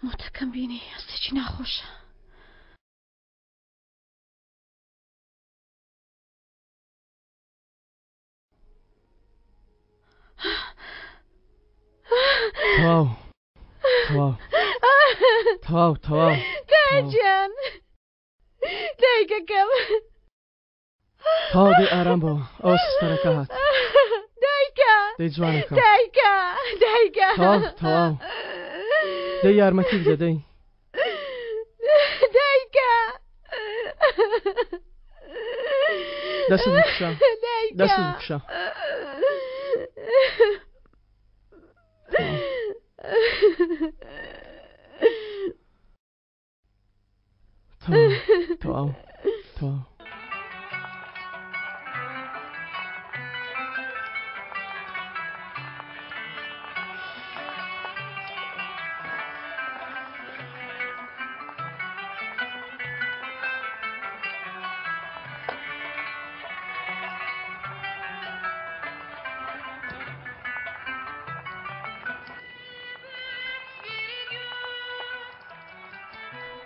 مۆتەکەم بینی هەستێکی ناخۆشە. تەواو تەواو تەواو تەواو داجان دایکەکەم تەواو دەی ئارام بۆ ئەوە سستەرەکە هات دایکە دەی جوانەکەم دایکە دایکە تەواو تەواو دەی یارمەتی بدە دەی دایکە دەستت بکشە دەستت بکشە تەواو تەواو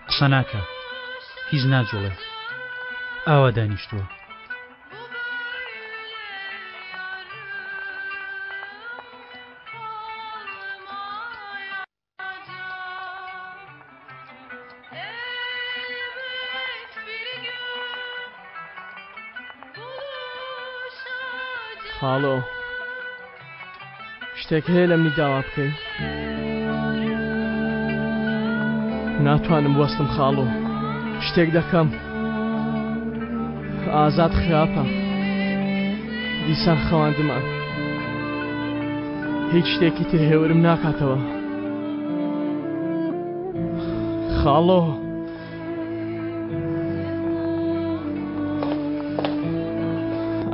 قسە ناکا هیچ ناجوڵێ ئاوا دانیشتووە. خاڵۆ شتێک هەیە لە منی داوا بکەی ناتوانم وەستم خاڵۆ شتێک دەکەم ئازاد خراپە دیسان خەواندمان هیچ شتێکی تر هێورم ناکاتەوە خاڵۆ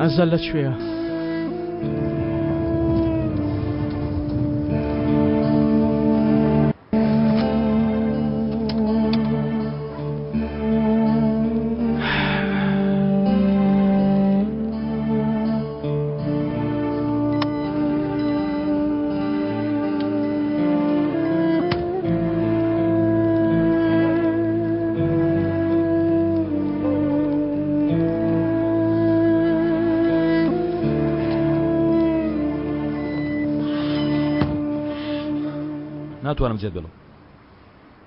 ئەزەل لە کوێیە؟ ناتوانم جێت بێڵم.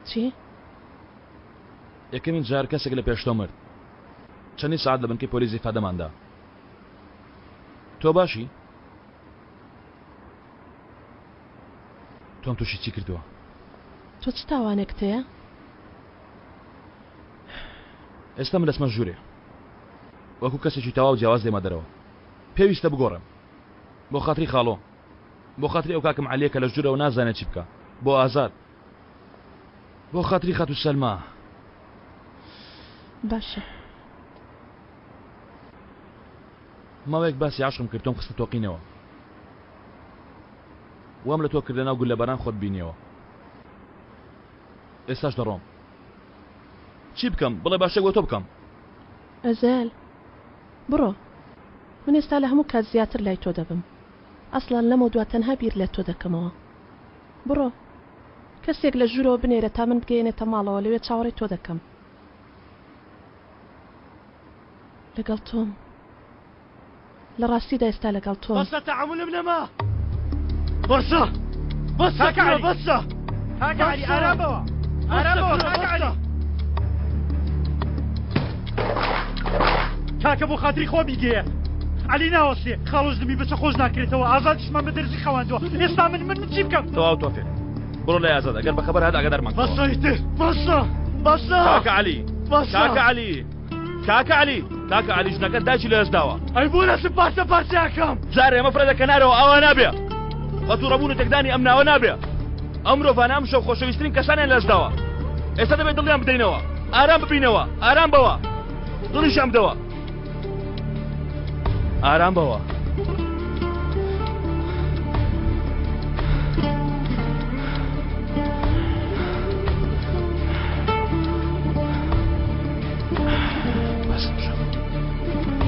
چی؟ یەکەمین جار کەسێک لە پێش تۆ مرد. چەندین سەعات لە بنکەی پۆلیس ئیفادەمان دا. تۆ باشی؟ تۆم تووشی چی کردووە؟ تۆ چ تاوانێکت هەیە؟ ئێستا من دەچمە ژوورێ. وەکو کەسێکی تەواو جیاواز دێمە دەرەوە. پێویستە بگۆڕێم. بۆ خاتری خاڵۆ. بۆ خاتری ئەو کاکم عەلیە کە لە ژوورەوە نازانێت چی بکا. بۆ ئازاد. بۆ خاتری خاتوو سەلما. باشە. ماوەیەک باسی عەشقم کرد تۆم خستە تۆقینەوە. وام لە تۆ کرد لەناو گوللەباران خۆت بینیەوە. ئێستاش دەڕۆم. چی بکەم؟ بڵێ با شتێک بۆ تۆ بکەم. ئەزەل، بڕۆ. من ئێستا لە هەموو کات زیاتر لای تۆ دەبم. ئەسڵەن لەمەودوا تەنها بیر لە تۆ دەکەمەوە. بڕۆ. کەسێک لە ژوورەوە بنێرە تا من بگەیەنێتە ماڵەوە لەوێ چاوەڕێی تۆ دەکەم. لەگەڵ تۆم. لە ڕاستیدا ئێستا لەگەڵ تۆم. بەسە تەعەمولم نەما. بەسە. بەسە کاکە عەلی. بەسە. کاکە عەلی ئارام بەوە. ئارام بەوە کاکە عەلی. کاکە بۆ خاتری خۆ بیگەیە. عەلی ناوەستێ خاڵۆژنمی بەچە خۆش ناکرێتەوە ئازادیشمان بە دەرزی خەواندووە ئێستا من من من چی بکەم تەواو تۆفیق بڕۆ لای ئازاد ئەگەر بەخەبەر هات ئاگادارمان کەوە. بەسە ئیتر بەسە بەسە کاکە عەلی بەسە کاکە عەلی کاکە عەلی کاکە عەلی ژنەکەت دایکی لە دەست داوە. ئەی بۆ دەستم پارچە پارچەکەم. جارێ ئەمە فرە دەکەنارەوە ئاوا نابێ بە توڕەبوون و تێکدانی ئەم ناوە نابێ ئەم مرۆڤانە ئەم شەو خۆشەویسترین کەسانیان لە دەست داوە ئێستا دەبێت دڵیان بدەینەوە ئارام ببینەوە ئارام بەوە دڵیشیان بدەوە ئارام بەوە.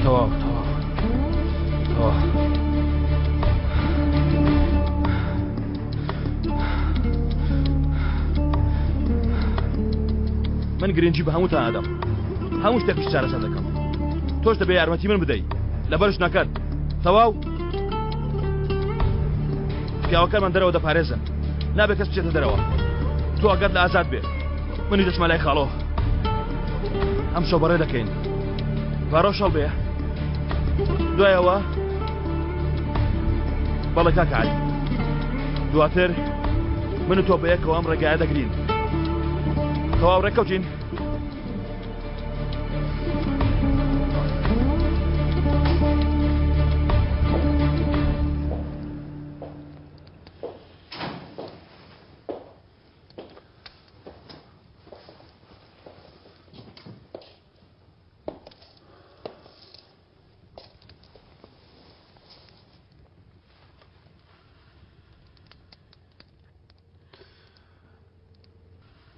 تەواو تەواو تەواو. من گرنگی بە هەمووتان ئەدەم هەموو شتێکیش چارەسەر دەکەم تۆش دەبێ یارمەتی من بدەی لەبەر ژنەکەت تەواو پیاوەکانمان دەرەوە دەپارێزن نابێ کەس بچێتە دەرەوە تۆ ئەگەر لە ئازاد بێ منی دەچمە لای خاڵۆ ئەم شەو بەڕێ دەکەین باڕۆ شەڵ بێ دوایەوە بەڵێ کاکە عەلی دواتر من و تۆ بەیەکەوە ئەم ڕێگایە دەگرین تەواو ڕێککەوتین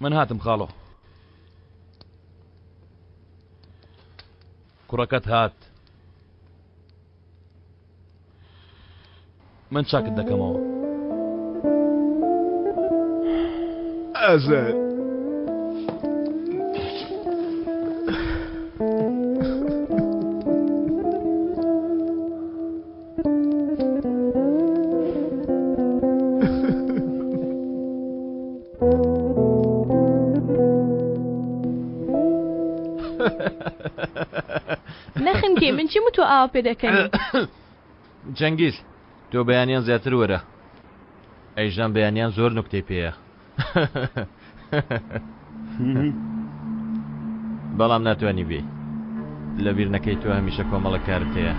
من هاتم خاڵۆ کوڕەکەت هات من چاکت دەکەمەوە. ئازاد. نەخنکێ من چیم وتوە ئاوا پێدەکەنی. جەنگیز تۆ بەیانیان زیاتر وەرە ئەیژان بەیانیان زۆر نوکتەی پێیە بەڵام ناتوانی بێی لەبیر نەکەی تۆ هەمیشە کۆمەڵە کارت هەیە.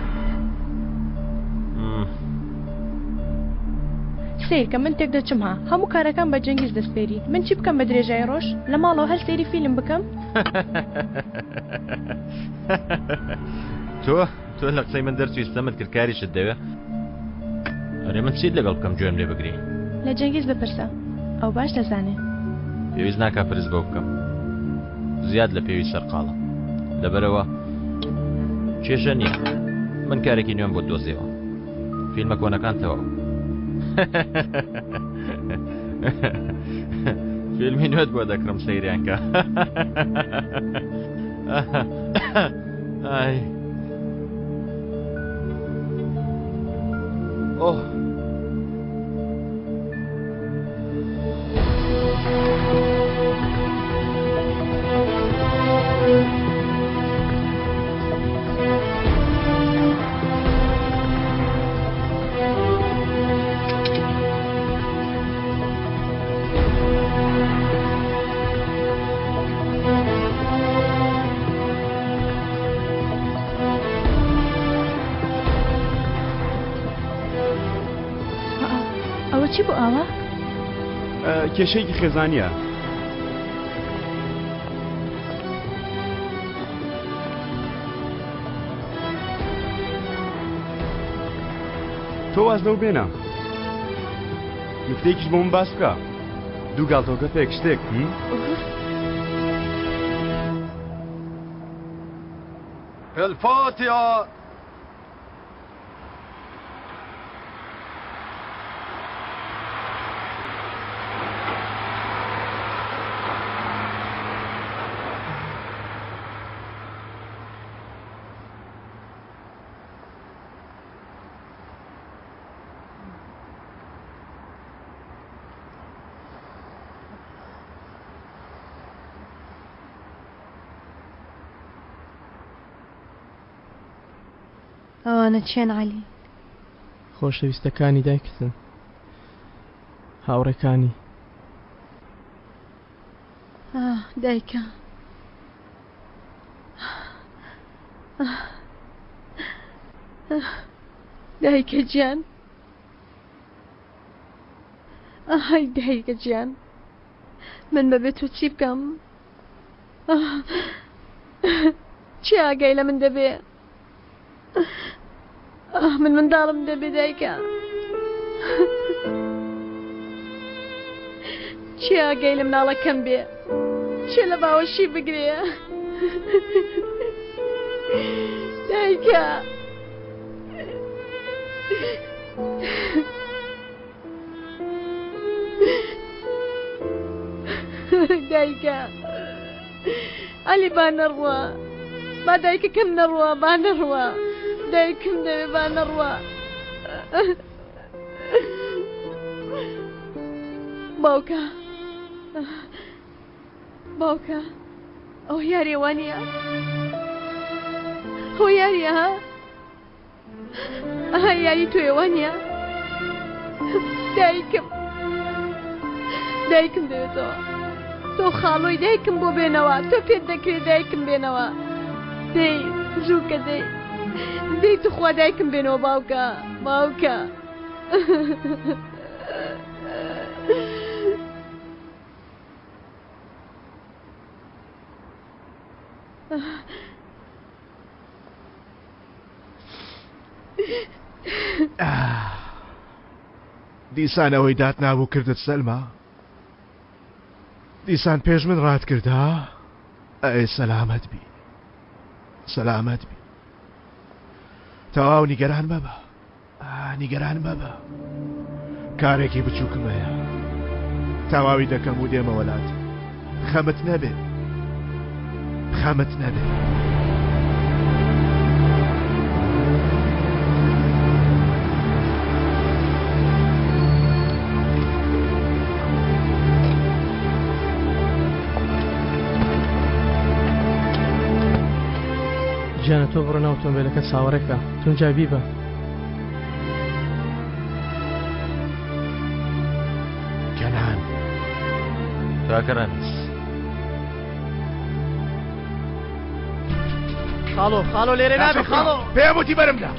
سەیرکە من تێک دەچم ها هەموو کارەکان بە جەنگیز دەسپێری من چی بکەم بە درێژای ڕۆژ لە ماڵەوە هەر سەیری فیلم بکەم؟ تۆ تۆ لە قسەی من دەرچووی ستەمت کرد کاریشت دەوێ ئەرێ من چیت لەگەڵ بکەم گوێم لێ بگری لە جەنگیز بپرسە ئەو باش دەزانێ پێویست ناکا پرس بەو بکەم زیاد لە پێویست سەرقاڵە لەبەرەوە کێشە نییە من کارێکی نوێم بۆ دۆزیەوە فیلمە کۆنەکان تەواو فیلمی نوێت بۆ دەکڕم سەیریان کە ئای ئۆه ئەوە چی بوو ئاوا؟ کێشەیەکی خێزانیە. تۆ واز لەو بێنە نکتەیەکیش بۆ من باس بکە دوو گاڵتەوەکە پێک شتێک الفاتحة ئەوانە چێن عەلی؟ خۆشەویستەکانی دایکتن هاوڕێکانی. ئاه دایکە. دایکە گیان ئای دایکە گیان من بەبێ تۆ چی بکەم چی ئاگای لە من دەبێ من منداڵم دەبێ دایکە چی ئاگای لە مناڵەکەم بێ چێ لە باوەشی بگرێ دایکە دایکە. عەلی با نەڕوا با دایکەکەم نەڕوا با نەڕوا دایکم دەوێ با نەڕوا باوکە باوکە ئەو یاریە وانە ئەو یاریە ها ئەها یاری تۆیە وانە دایکم دایکم دەوێتەوە تۆ خاڵۆی دایکم بۆ بێنەوە تۆ پێت دەکرێت دایکم بێنەوە دەی زووکە دەی دەی توخوا دایکم بێنەوە باوکە باوکە دیسان ئەوەی دات نابوو کردت سەلما دیسان پێش من ڕات کرد ها ئەی سەلامەت بی سەلامەت بی تەواو نیگەران مەبە نیگەران مەبە کارێکی بچووکم هەیە تەواوی دەکەم و دێمە وەلات خەمت نەبێ خەمت نەبێ. گیانە تۆ بڕۆ ناو ئۆتۆمبیلەکە چاوەڕێکە تونجای بیبە. کەنان. کاکە ڕەمیز. خاڵۆ خاڵۆ لێرە نابێ خاڵۆ. پێم وتی بەرمدا.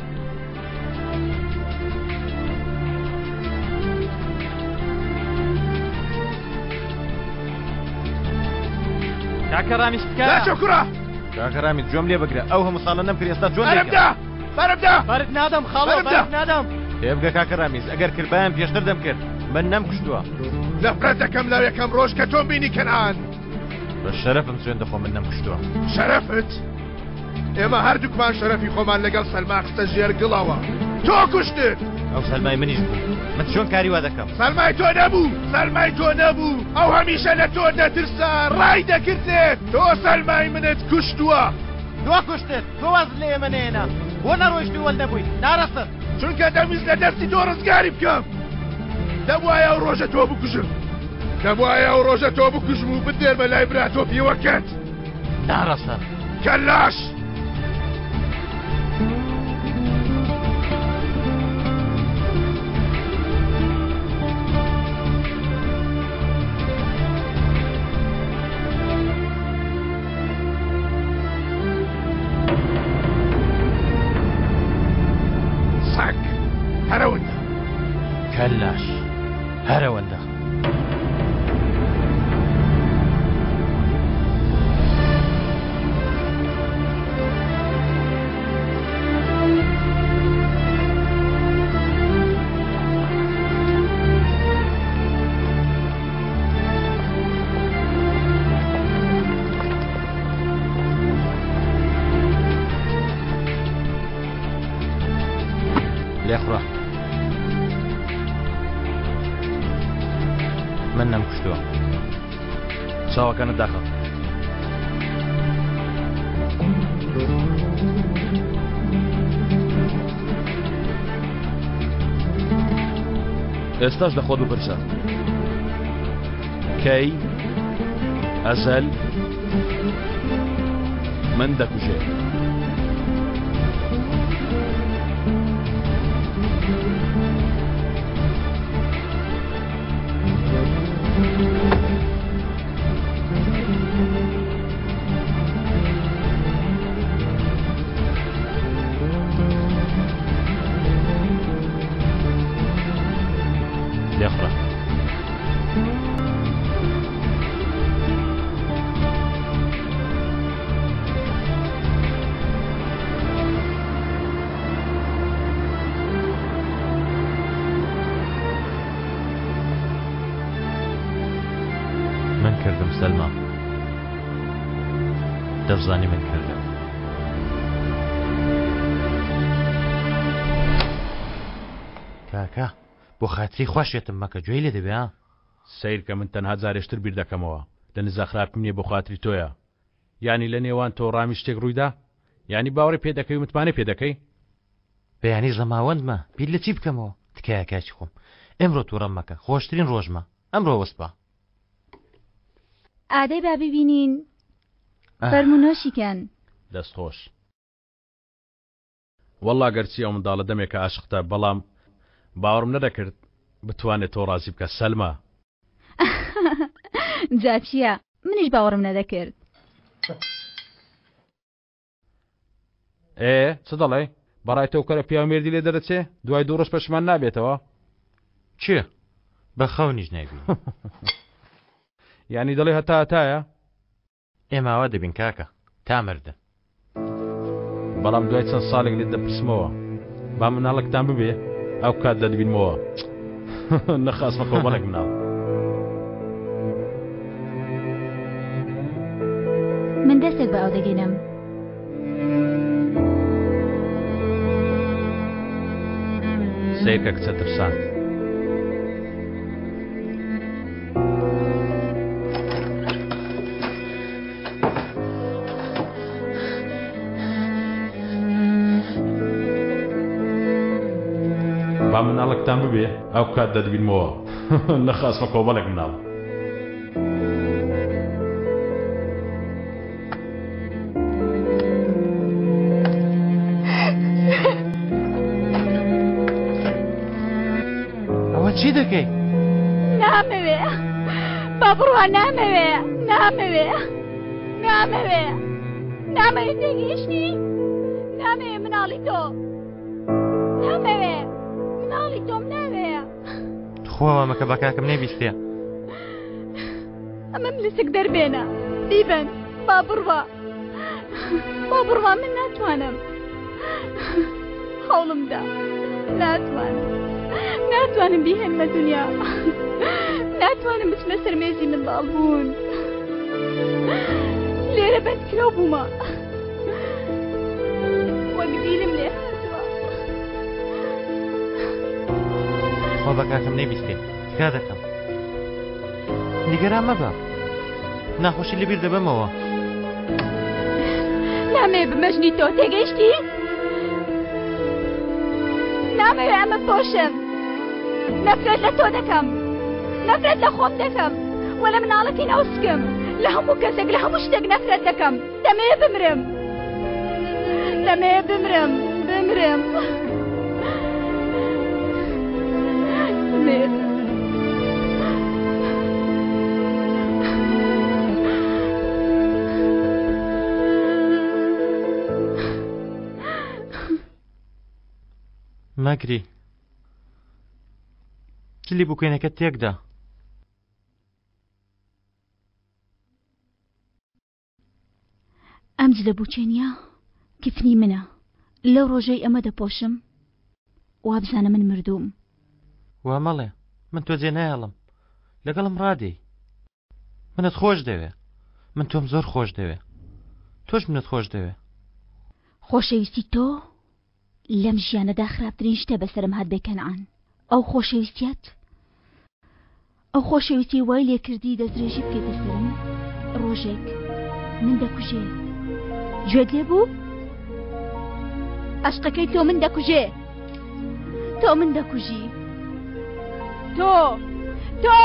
کاکە ڕامیز تکایە. ناچۆ کوڕە. کاکە ڕامیز گوێم لێ بگرە ئەو هەموو ساڵە نەمکرد ئێستا چۆن بەرم دا بەرم دا بەرت نادەم خاڵۆ بەرت نادەم. تێبگە کاکە ڕامیز ئەگەر کردبایەم پێشتر دەمکرد من نەمکوشتووە. نەفرەت دەکەم لەو یەکەم ڕۆژ کە تۆم بینی کەنعان. بە شەرەفم سوێند دەخۆم من نەمکوشتووە. شەرەفت؟ ئێمە هەردووکمان شەرەفی خۆمان لەگەڵ سەلما خستە ژێر گڵەوە. تۆ کوشتت! ئەو سەلمای منیش بوو. من چۆن کاری وا دەکەم؟ سەلمای تۆ نەبوو! سەلمای تۆ نەبوو! ئەو هەمیشە لە تۆ دەترسا، ڕای دەکردێت! تۆ سەلمای منت کوشتووە! تۆ کوشتت! تۆ وازت لە ئێمە نەهێنا! بۆ نەڕۆیشتووی وەل نەبووی؟ ناڕەسەن! چونکە دەمویست لە دەستی تۆ ڕزگاری بکەم. دەبوایە ئەو ڕۆژە تۆ بکوژم. دەبوایە ئەو ڕۆژە تۆ بکوژم و بتنێرمە لای برا تۆپیوەکەت. ناڕەسەن! کەلاش! سەگ! هەرەوەندە! کەلاش! هەرەوەندە! لێخوڕە من نەمکوشتووە چاوەکانت داخە. ئێستاش لە خۆت بپرسە کەی ئەزەل من دەکوژێ. لێخوڕە. من کردم سەلما دەزانی من کردم کاکە بۆ خاتری خوا شێتم مەکە گوێی لێ دەبێ ها. سەیرکە من تەنها جارێشتر بیر دەکەمەوە لە نزا خراپیم نیە بۆ خاتری تۆیە. یانی لە نێوان تۆ ڕامی شتێک ڕوویدا؟ یانی باوەڕی پێ دەکەی و متمانەی پێ دەکەی؟ بەیانی زەماوەندمە، بیر لە چی بکەمەوە؟ تکایە کاکی خۆم، ئێمڕۆ تووڕەم مەکە، خۆشترین ڕۆژمە، ئەمڕۆ وەسپا. ئادەی با ببینین، فەرموو نۆشی کەن. دەست خۆش. وەڵڵا گەرچی ئەو منداڵە دەمێکە ئاشقتە بەڵام باوەڕم نەدەکرد بتوانێت تۆ ڕازی بکا سەلما. جا چییە منیش باوەڕم نەدەکرد. ئێ چ دەڵێی؟ بەڕای تۆ کەرە پیاو مێردی لێ دەرەچێ دوای دوو ڕۆژ پەشیمان نابێتەوە؟ کێ؟ بە خەونیش نایبینی. یانی دەڵێی هەتا هەتایە؟ ئێمە ئاوا دەبین کاکە تا مردن. بەڵام دوای چەند ساڵێک لێت دەپرسمەوە با مناڵێکتان ببێ ئەو کات دەتبینمەوە نەخاسمە کۆمەڵێک مناڵ. من دەستێک بە ئاو دەگەینم. سەیرکە کچە ترساند. با مناڵێکتان ببێ ئەو کات دەتبینمەوە نەخاسمە کۆمەڵێک مناڵ. ئەوە چی دەکەی؟ نامەوێ با بڕوا نامەوێ نامەوێ نامەوێ نامەوێ تێگەیشتی نامەوێ مناڵی تۆ نامەوێ مناڵی تۆم ناوێ تخوا وامەکە بە کاکم نەیبیستێ. ئەمەم لەسک دەربێنە بیبەن با بڕوا با بڕوا من ناتوانم هەوڵمدا ناتوانم ناتوانم بیهێنمە دنیا ناتوانم بچمە سەر مێزی منداڵ بوون لێرە بەندکراو بوومە وەک دیلم لێ هاتووە خۆ بە کاکەم نەیبیستێ تکا دەکەم نیگەران مەبە ناخۆشی لەبیر دەبەمەوە. نامەوێ بمەژنی تۆ تێگەیشتی؟ نامەوێ ئەمە پۆشم نەفرەت لە تۆ دەکەم نەفرەت لە خۆم دەکەم وە لە مناڵەکەی ناوسکم لە هەموو کەسێک لە هەموو شتێک نەفرەت دەکەم دەمەوێ بمرم دەمەوێ بمرم بمرم دەمەوێ مەگری جلی بوکێنەکە تێکدا. ئەم جلە بووکێنیە کفنی منە لەو ڕۆژەی ئەمە دەپۆشم وابزانە من مردووم. وا مەڵێ من تۆ جێ نایەڵم لەگەڵم ڕادێی منت خۆش دەوێ من تۆم زۆر خۆش دەوێ تۆش منت خۆش دەوێ. خۆشەویستی تۆ لەم ژیانەدا خراپترین شتە بەسەرم هات بێ کەنعان ئەو خۆشەویستیەت ئەو خۆشەویستی وای لێکردی دەستدرێژی بکەیتە سەرم ڕۆژێک من دەکوژێ گوێت لێ بوو ئەشقەکەی تۆ من دەکوژێ تۆ من دەکوژی تۆ تۆ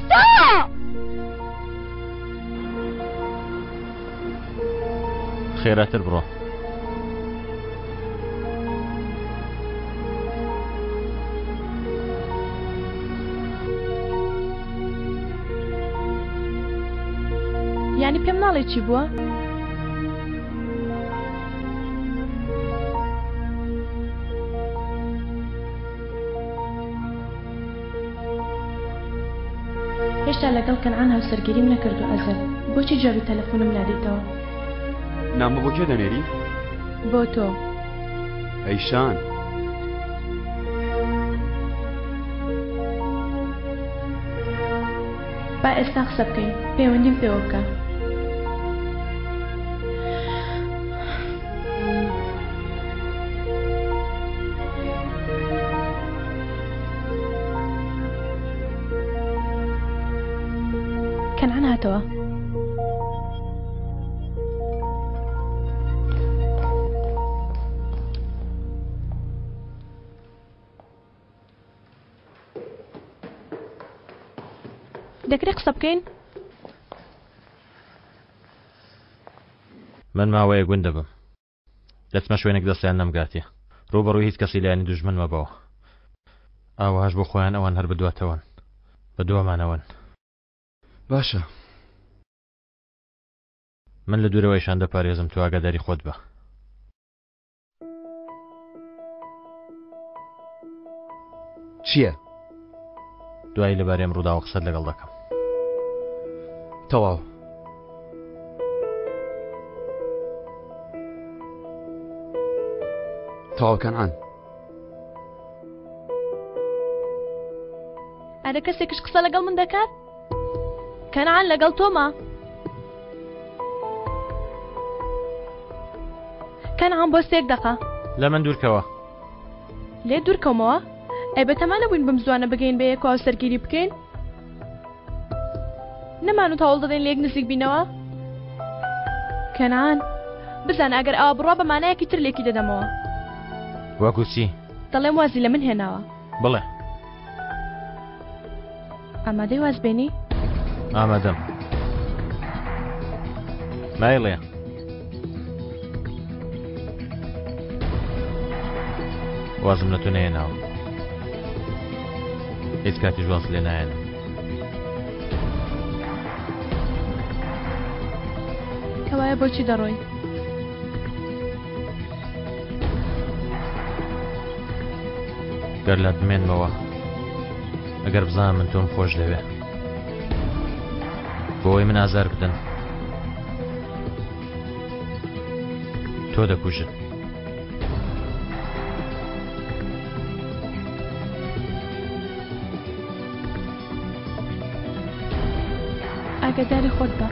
تۆ خێراتر بڕۆ. یانی پێم ناڵێ چی بووە؟ هێشتا لەگەڵ کەنعان هاوسەرگیریم نەکردووە ئەزەل، بۆچی جوابی تەلەفونم نادەیتەوە؟ نامە بۆ کێ دەنێری؟ بۆ تۆ. ئەی شان. با ئێستا قسە بکەین، پەیوەندیم پێوە بکە. کەنعان هاتەوە. دەکرێ قسە بکەین؟ من ماوەیەک ون دەبم. دەچمە شوێنێک دەستیان نەمگاتێ. ڕووبەڕووی هیچ کەسی لایەنی دوژمن مەبەوە. ئاوەهاش بۆ خۆیان ئەوان هەر بەدواتەوەن. بەدوامانەوەن. باشە. من لە دوورەوە ئیشان دەپارێزم تۆ ئاگاداری خۆت بە. چییە؟ دوایی لەبارەی ئەم ڕووداوە قسەت لەگەڵ دەکەم. تەواو. تەواو کەنعان. ئەرە کەسێکش قسە لەگەڵ من دەکات؟ کەنعان لەگەڵ تۆمە؟ کەنعان بۆ سێک دەقە. لە من دوورکەوە. لێت دوورکەومەوە؟ ئەی بەتەما نەبووین بەم زووانە بگەین بە یەک و هاوسەرگیری بکەین؟ نەمانوت هەوڵ دەدەین لە یەک نزیک بینەوە؟ کەنعان، بزانە ئەگەر ئاوا بڕوا بە مانایەکی تر لێکی دەدەمەوە. وەکو چی؟ دەڵێم وازی لە من هێناوە. بڵێ. ئامادەی واز بێنی؟ ئامادەم. مایڵێ. وازم لە تۆ نەهێناوە. هیچ کاتیش واز لێ نایەنم. کەوایە بۆچی دەڕۆی؟ گەر لات بمێنمەوە ئەگەر بزانم من تۆم خۆش دەوێ بۆی من ئازار بدەن تۆ دەکوژن. ئاگاداری خۆت بە.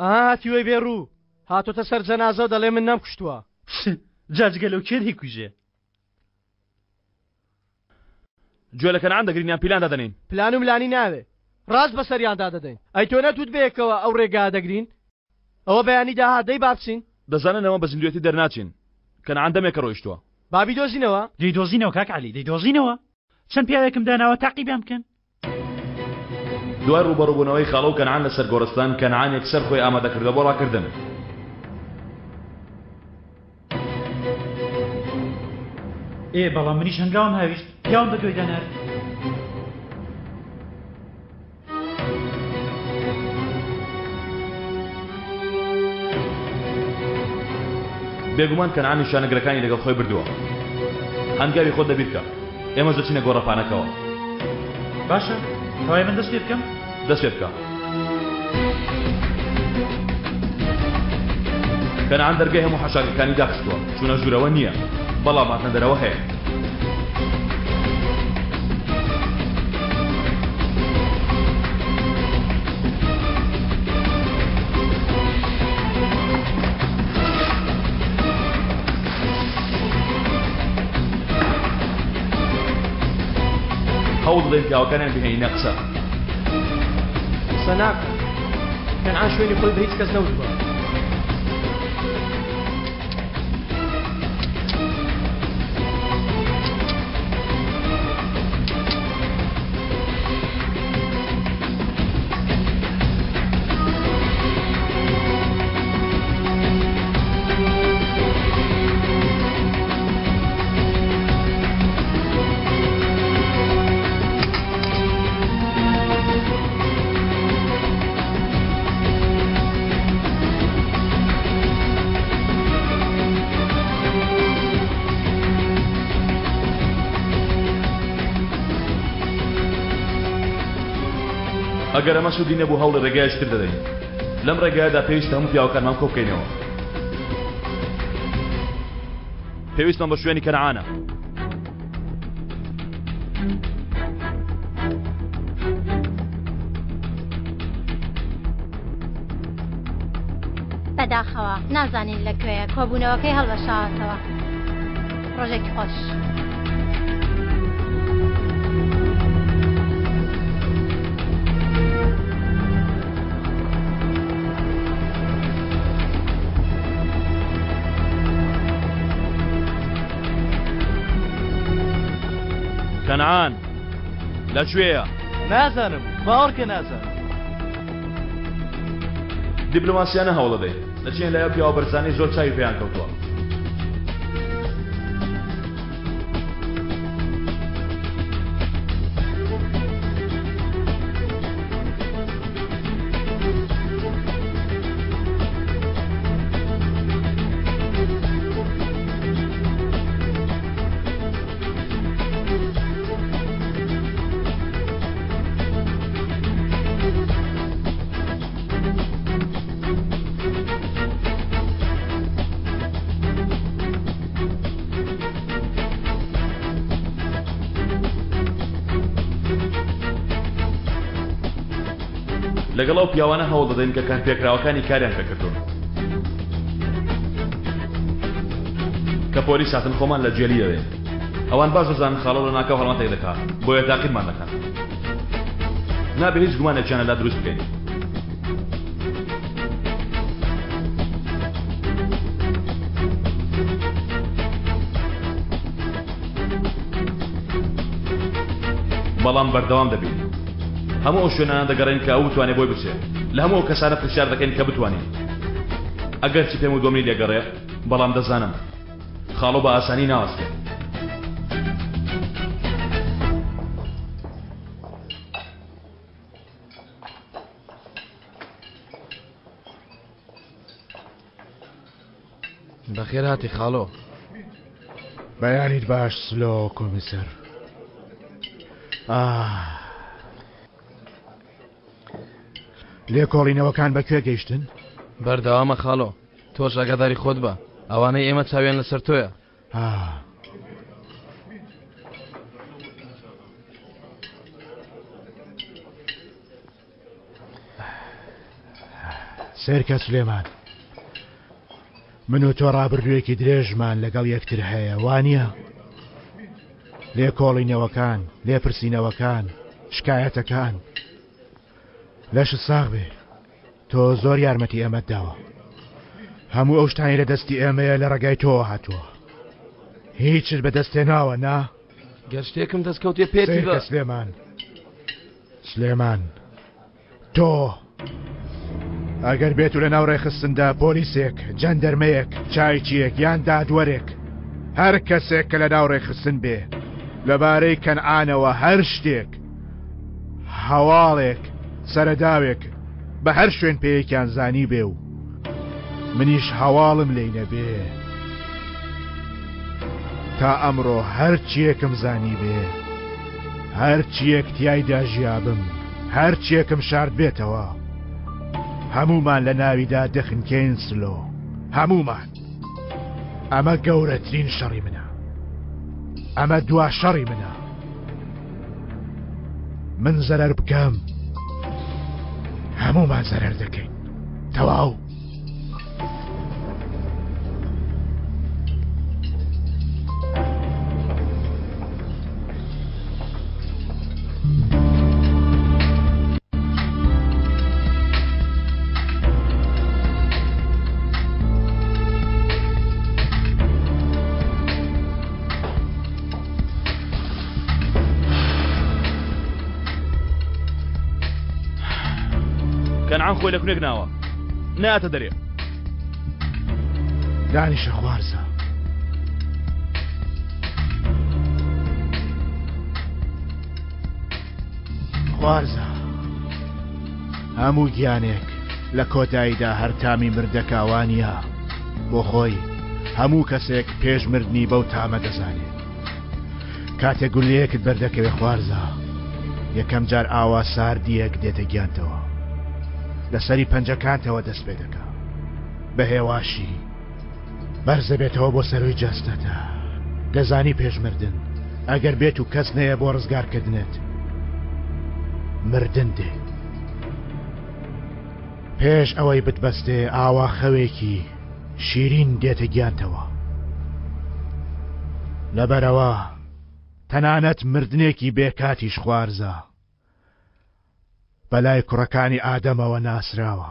ئا هاتیوەی بێ ڕوو هاتۆتە سەر جەنازە و دەڵێ من نەمکوشتووە. جا جگە لەو کێ دەیکوژێ؟ گوێ لە کەنعان دەگرین یان پیلان دادەنێین؟ پلان و ملانی ناوێ ڕاست بەسەریاندا دەدەین. ئەی تۆ نەتوت بەیەکەوە ئەو ڕێگا دەگرین؟ ئەوە بەیانی داهات دەی با بچین. دەزانن ئەمە بە زیندوێتی دەرناچین. کەنعان دەمێکە ڕۆیشتووە. با بیدۆزینەوە. دەیدۆزینەوە کاک عەلی دەیدۆزینەوە. چەند پیاوێکم داناوە تاقیبیان بکەن. دوای ڕووبەڕووبوونەوەی خاڵۆ و کەنعان لەسەر گۆڕستان، کەنعان یەکسەر خۆی ئامادە کردووە بۆ ڕاکردن. ئێ بەڵام منیش هەنگاوم هاویشت، پیاوم بە دوایدا نارد. بێگومان کەنعان نیشانەگرەکانی لەگەڵ خۆی بردووە. هەنگاوی خۆت لەبیر کە. ئێمەش دەچینە گۆڕەپانەکەوە. باشە، کەوایە من دەست پێ بکەم؟ دەست پێ بکە. کەنعان دەرگای هەموو حەشارگەکانی داخستووە. چوونە ژوورەوە نییە، بەڵام هاتنە دەرەوە هەیە. هەوڵ دەدەین پیاوەکانیان بهێنینە قسە. قسە ناکەن. کەنعان شوێنی خۆی بە هیچ کەس نەوتووە. ئەگەر ئەمە سوودی نەبوو هەوڵی ڕێگایەکی تر دەدەین. لەم ڕێگایەدا پێویستە هەموو پیاوەکانمان کۆبکەینەوە. پێویستمان بە شوێنی کەنعانە. بەداخەوە نازانین لە کوێیە کۆبوونەوەکەی هەڵوەشاوەتەوە. ڕۆژێکی خۆش. کەنعان لە کوێیە؟ نازانم، باوەڕکە نازانم. دیپلۆماسیانە هەوڵدەدەین دەچینە لای ئەو پیاوە بەرزانەی زۆر چاوی پێیان کەوتووە. لەگەڵ ئەو پیاوانە هەوڵ دەدەین کە کارپێکراوەکانی کاریان پێکردوون کە پۆلیس هاتن خۆمان لە جێلی دەدەین ئەوان باش دەزانن خاڵۆ لە ناکاو هەڵمەتێک دەکا بۆیە تاقیبمان دەکەن نابێ هیچ گومانێکیان لەلا دروست بکەین. بەڵام بەردەوام دەبین هەموو ئەو شوێنانە دەگەڕێن کە ئەو بتوانێت بۆی بچێت لە هەموو ئەو کەسانە پرسیار دەکەین کە بتوانین ئەگەرچی پێم و دۆمنی لێگەڕێ بەڵام دەزانم خاڵۆ بە ئاسانی ناوەستێ. بەخێر هاتی خاڵۆ. بەیانیت باش سلۆ کۆمیسەر. ئاه. لێکۆڵینەوەکان بە کوێ گەیشتن؟ بەردەوامە خاڵۆ. تۆش ئاگاداری خۆت بە ئەوانەی ئێمە چاویان لەسەر تۆیە. سێرکە سلێمان من و تۆ ڕابردوویەکی درێژمان لەگەڵ یەکتر هەیە وانە لێکۆڵینەوەکان لێپرسینەوەکان شکایەتەکان لەشت ساغ بێ تۆ زۆر یارمەتی ئێمەت داوە هەموو ئەو شتانی لە دەستی ئێمەیە لە ڕێگای تۆوە هاتووە هیچت بەدەستێ ناوە نا گەر شتێکم دەستکەوتێ پێتی بە سلێمان سلێمان تۆ ئەگەر بێت و لە ناو ڕێخستندا پۆلیسێک جەندەرمەیەک چایچیەک یان دادوەرێک هەر کەسێک کە لە ناو ڕێکخستن بێ لەبارەی کەنعانەوە هەر شتێک هەواڵێک، سەرەداوێک، بە هەر شوێن پێیەکیان زانیبێ و منیش هەواڵم لێی نەبێ، تا ئەمڕۆ هەر چییەکم زانیبێ، هەر چییەک تیایدا ژیابم، هەر چییەکم شاردبێتەوە، هەموومان لە ناویدا دەخنکێین سلۆ، هەموومان. ئەمە گەورەترین شەڕی منە. ئەمە دوا شەڕی منە. من زەرەر بکەم هەموومان زەرەر دەکەین تەواو. کەنعان خۆی لە کونێک ناوە ناتە دەرێ دانیشە خوارزە خوارزە هەموو گیانێک لە کۆتاییدا هەر تامی مردەکە وانیە؟ بۆ خۆی هەموو کەسێک پێش مردنی بەو تامە دەزانێ. کاتێک گوللەیەکت بەردەکەوێ خوارزا یەکەم جار ئاوا ساردییەک دێتە گیانتەوە. لەسەری پەنجەکانتەوە دەست پێ دەکا. بە هێواشی بەرزەبێتەوە بۆ سەرووی جەستەتە. دەزانی پێش مردن ئەگەر بێت و کەس نەیە بۆ ڕزگارکردنت مردن دێ. پێش ئەوەی بتبەستێ ئاوا خەوێکی شیرین دێتە گیانتەوە. لەبەرئەوە تەنانەت مردنێکی بێ کاتیش خوارزە بەلای کوڕەکانی ئادەمەوە ناسراوە.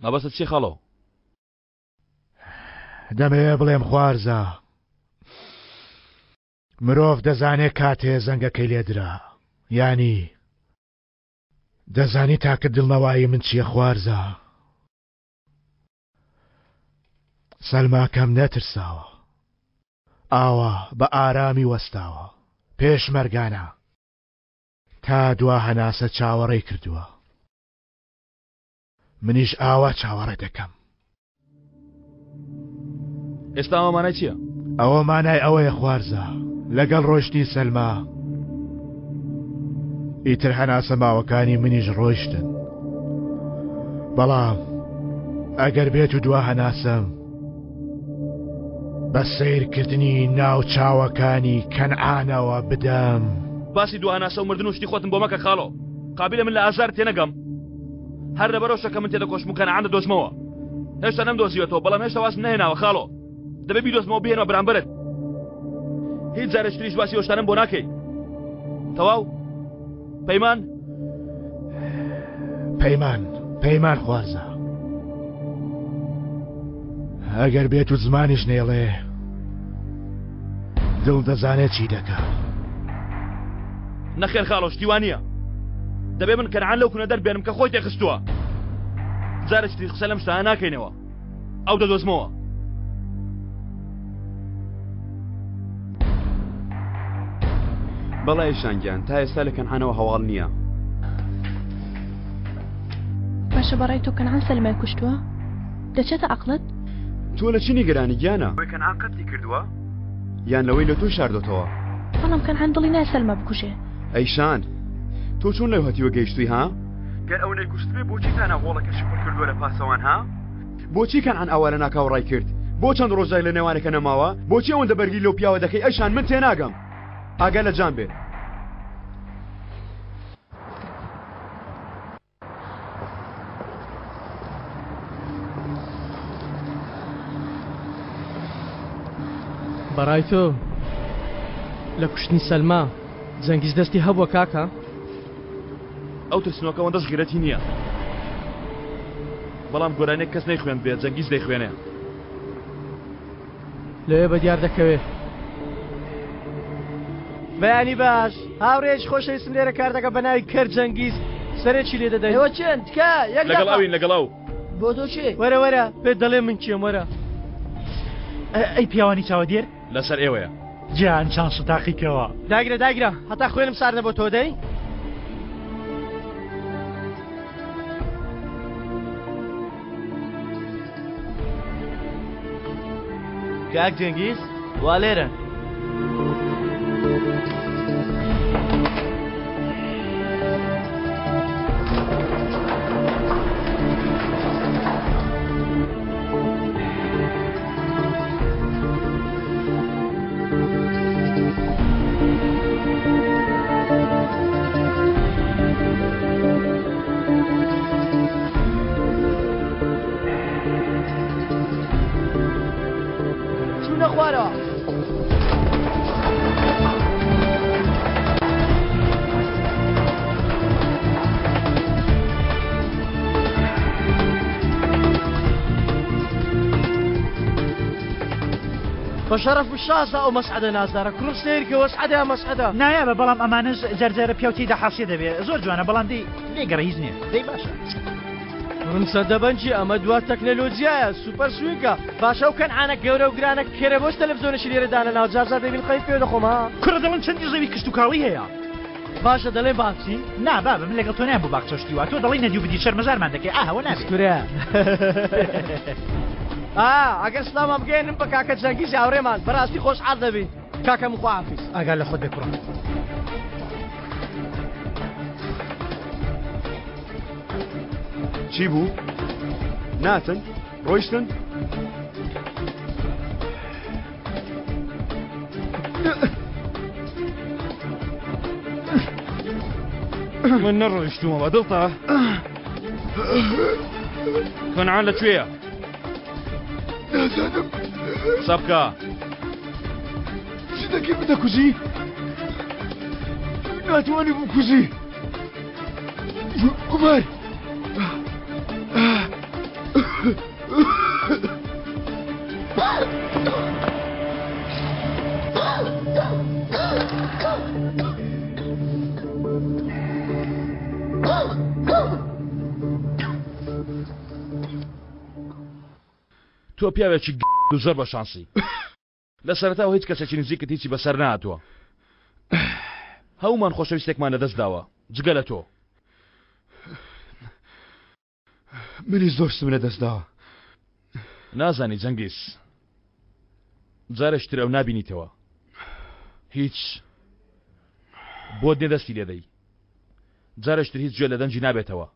مەبەستت چیە خاڵۆ؟ دەمەوێ بڵێم خوارزا. مرۆڤ دەزانێ کاتێ زەنگەکەی لێدرا یانی دەزانی تاکە دڵنەوایی من چییە خوارزا؟ سەلماکەم نەترساوە ئاوا بە ئارامی وەستاوە پێشمەرگانە تا دوا هەناسە چاوەڕێی کردووە منیش ئاوا چاوەڕێ دەکەم. ئێستا ئەوە مانای چییە؟ ئەوە مانای ئەوەیە خوارزا لەگەڵ ڕۆشتنی سەلما ئیتر هەناسە ماوەکانی منیش ڕۆیشتن بەڵام ئەگەر بێت و دوا هەناسەم بە سەیرکردنی ناو چاوەکانی کەنعانەوە بدەم. باسی دوا هەناسە و مردن و شتی خۆتم بۆ مەکە خاڵۆ قابیلە من لە ئازار تێنەگەم هەر لەبەرەوشە کە من تێدەکۆشم و کەنعان دەدۆزمەوە هێشتا نەمدۆزیوەتەوە بەڵام هێشتا وازم نەهێناوە خاڵۆ دەبێ بیدۆزمەوە بهێنمە بەرامبەرت هیچ جارێکی تریش باسی ئەو شتانەم بۆ ناکەی تەواو پەیمان پەیمان پەیمان خوازە ئەگەر بێت و زمانیش نێڵێ دڵ دەزانێت چی دەکا. نەخێر خاڵۆ شتی وا نییە دەبێ من کەنعان لەو کونە دەربێنم کە خۆی تێخستووە جارێکی تر قسە لەم شتانە ناکەینەوە ئەو دەدۆزمەوە. بەڵێ ئەیشان گیان تا ئێستا لە کەنعانەوە هەواڵ نییە. باشە بەڕای تۆ کەنعان سەلمای کوشتووە؟ دەچێتە عەقڵت؟ تۆ لە چی نیگەرانی گیانە؟ ئەوەی کەنعان قەتلی کردووە یان لەوەی لە تۆی شاردۆتەوە؟ بەڵام کەنعان دڵی نایە سەلما بکوژێ. ئەیشان تۆ چۆن لەو هەتیوە گەیشتووی ها؟ گەر ئەو نەیکوشتبێ بۆچی تا ناو هۆڵەکەشی پڕ کردووە لە پاسەوان ها؟ بۆچی کەنعان ئاوا لەناکاو ڕای کرد؟ بۆ چەند ڕۆژێک لە نێوانەکە نەماوە؟ بۆچی ئەوەندە بەرگری لەو پیاوە دەکەی ئەیشان من تێناگەم ئاگا لە جان بێ. بەڕای تۆ لە کوشتنی سەلما جەنگیز دەستی هەبووە کاکە؟ ئەو ترسنۆکە ئەوەندەش غیرەتی نییە بەڵام گۆرانیەک کەس نەیخوێند بێ جەنگیز دەیخوێنێ. لەوێ بە دیار دەکەوێ. بەیانی باش هاوڕێیەکی خۆشەویستم لێرە کار دەکات بە ناوی کەر جەنگیز سەرێکی لێ دەدەین. ئێوە کێن؟ تکایە یەک لەگەڵ دەقە. ئەوین لەگەڵ ئەو. بۆ تۆ کێی؟ وەرە وەرە پێت دەڵێم من کێم وەرە. ئەی پیاوانی چاوەدێر؟ لەسەر ئێوەیە. گیان چانس تاقیکەوە. داگرە داگرە هەتا خوێنم سارد نەبۆتەوە دەی. کاک جەنگیز وا لێرەن. چوونە خوارەوە. بە شەرەف و شازە ئەو مەسعەدە نازدارە کوڕم سەیرکە وەسعەدە یا مەسعەدە. نایابە بەڵام ئەمانەش جارجارە پیاو تێیدا حاسیە دەبێ زۆر جوانە بەڵام دەی لێگەڕێ هیچ نییە دەی باشە. کوڕم سەدەبەنجی ئەمە دوا تەکنەلۆجیایە سوپەر سوینگە باشە ئەو کەنعانە گەورە و گرانە کێرە بۆچ تەلەفزیۆنێکی لێرە دانەناوە جارجار دەبین قەیف پێ دەخۆم ها. کوڕە دەڵێن چەندی زەوی کشتوکاڵی هەیە. باشە دەڵێن باخچی؟ نا بابە من لەگەڵ تۆ نایەم بۆ باخچە و شتی وا تۆ دەڵێی نەدی و بدی شەرمەزارمان دەکەی ئاه ئەوە نابێ. کورە ئا ئەگەر سڵاومان بگەیەنن بە کاکە جەنگیزی هاوڕێمان بەڕاستی خۆشحاڵ دەبین کاکە من خواحافیز. ئاگا لە خۆت بێ کوڕم. چی بوو؟ ناتن؟ ڕۆیشتن؟ من نەڕۆیشتوومە بە دڵتە کەنعان لە کوێیە؟ نازانم قسە بکە چی دەکەی بدەکوژی؟ ناتوانی بکوژی عومەر تۆ پیاوێکی گ و زۆر بە شانسی. لە سەرەتاوە هیچ کەسێکی نزیکت هیچی بەسەر نەهاتووە. هەموومان خۆشەویستێکمان لەدەست داوە جگە لە تۆ. منیش زۆر شتم لەدەست داوە. نازانی جەنگیز جارێکی تر ئەو نابینیتەوە. هیچ بۆت نیە دەستی لێدەی. جارێکی تر هیچ گوێ لە دەنگی نابێتەوە.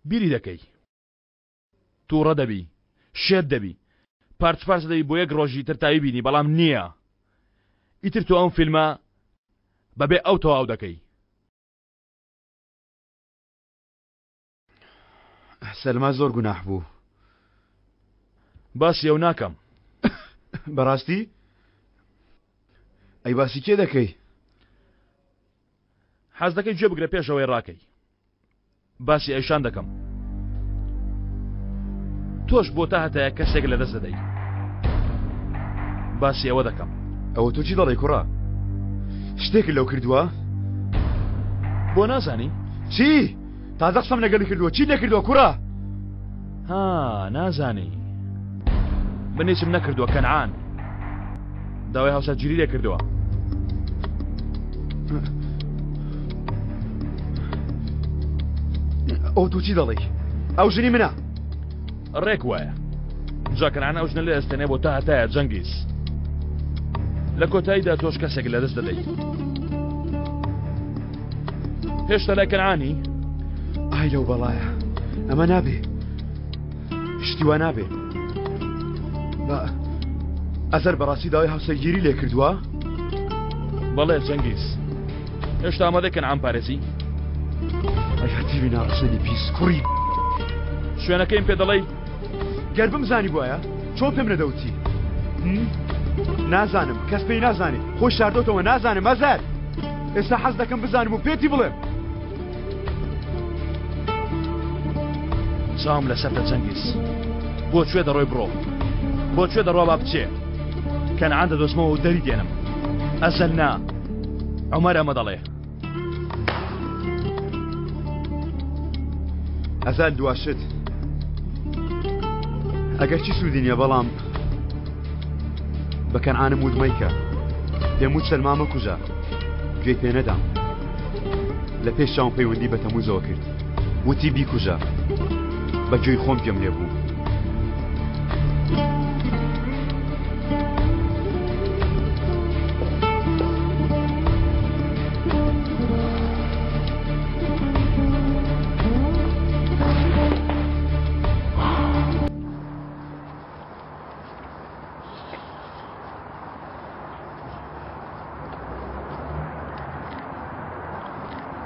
بیری دەکەی. توڕە دەبی شێت دەبی پارچ پارچە دەبی بۆ یەک ڕۆژی تر تاوی بینی بەڵام نییە ئیتر تۆ ئەم فیلمە بەبێ ئەو تەواو دەکەی. سەلما زۆر گوناح بوو. باسی ئەو ناکەم. بەڕاستی؟ ئەی باسی کێ دەکەی؟ حەز دەکەی گوێ بگرە پێش ئەوەی ڕاکەی. باسی ئەیشان دەکەم تۆش بۆ تا هەتایە کەسێک لە دەست دەدەی باسی ئەوە دەکەم. ئەوە تۆ چی دەڵێی کوڕە؟ شتێکت لەو کردووە؟ بۆ نازانی؟ چی؟ تازە قسەم لەگەڵی کردووە چی لێکردووە کوڕە؟ ها نازانی من هیچم نەکردووە کەنعان داوای هاوسەرگیری لێ کردووە. ئەو تۆ چی دەڵێی؟ ئەو ژنی منە. ڕێک وایە. جا کەنعان ئەو ژنە لێ ئەستێنێ بۆ تا هەتایە جەنگیز. لە کۆتاییدا تۆش کەسێک لەدەست دەدەی. هێشتا لای کەنعانی؟ ئای لەو بەڵایە ئەمە نابێ. شتی وا نابێ. بە ئەزەر بەڕاستی داوای هاوسەرگیری لێ کردووە؟ بەڵێ جەنگیز. هێشتا ئامادەی کەنعان پارێزی؟ ئەی هەتیوی ناڕەسەنی پیس کوڕی شوێنەکەیم پێ دەڵێی؟ گەر بمزانی بواە چۆن پێم نەدەوتی؟ نازانم کەس پێی نازانێ خۆی شاردۆتەوە نازانم ئەزەر ئێستا حەز دەکەم بزانم و پێتی بڵێم. چاوم لەسەرتە جەنگیز بۆ کوێ دەڕۆی بڕۆ بۆ کوێ دەڕوا با بچێ کەنعان دەدۆزمەوە و دەری دێنم ئەزەل نا عومەر ئەمە دەڵێ. ئەزال دواشت ئەگەر چی سوودی نییە بەڵام بە کەنعانم وت مەیکە پێم وت سەلما مەکوژە گوێی پێ نەدام لە پێش چاوم پەیوەندی بە تەموزەوە کرد وتی بیکوژە بە گوێی خۆم گوێم لێ بوو.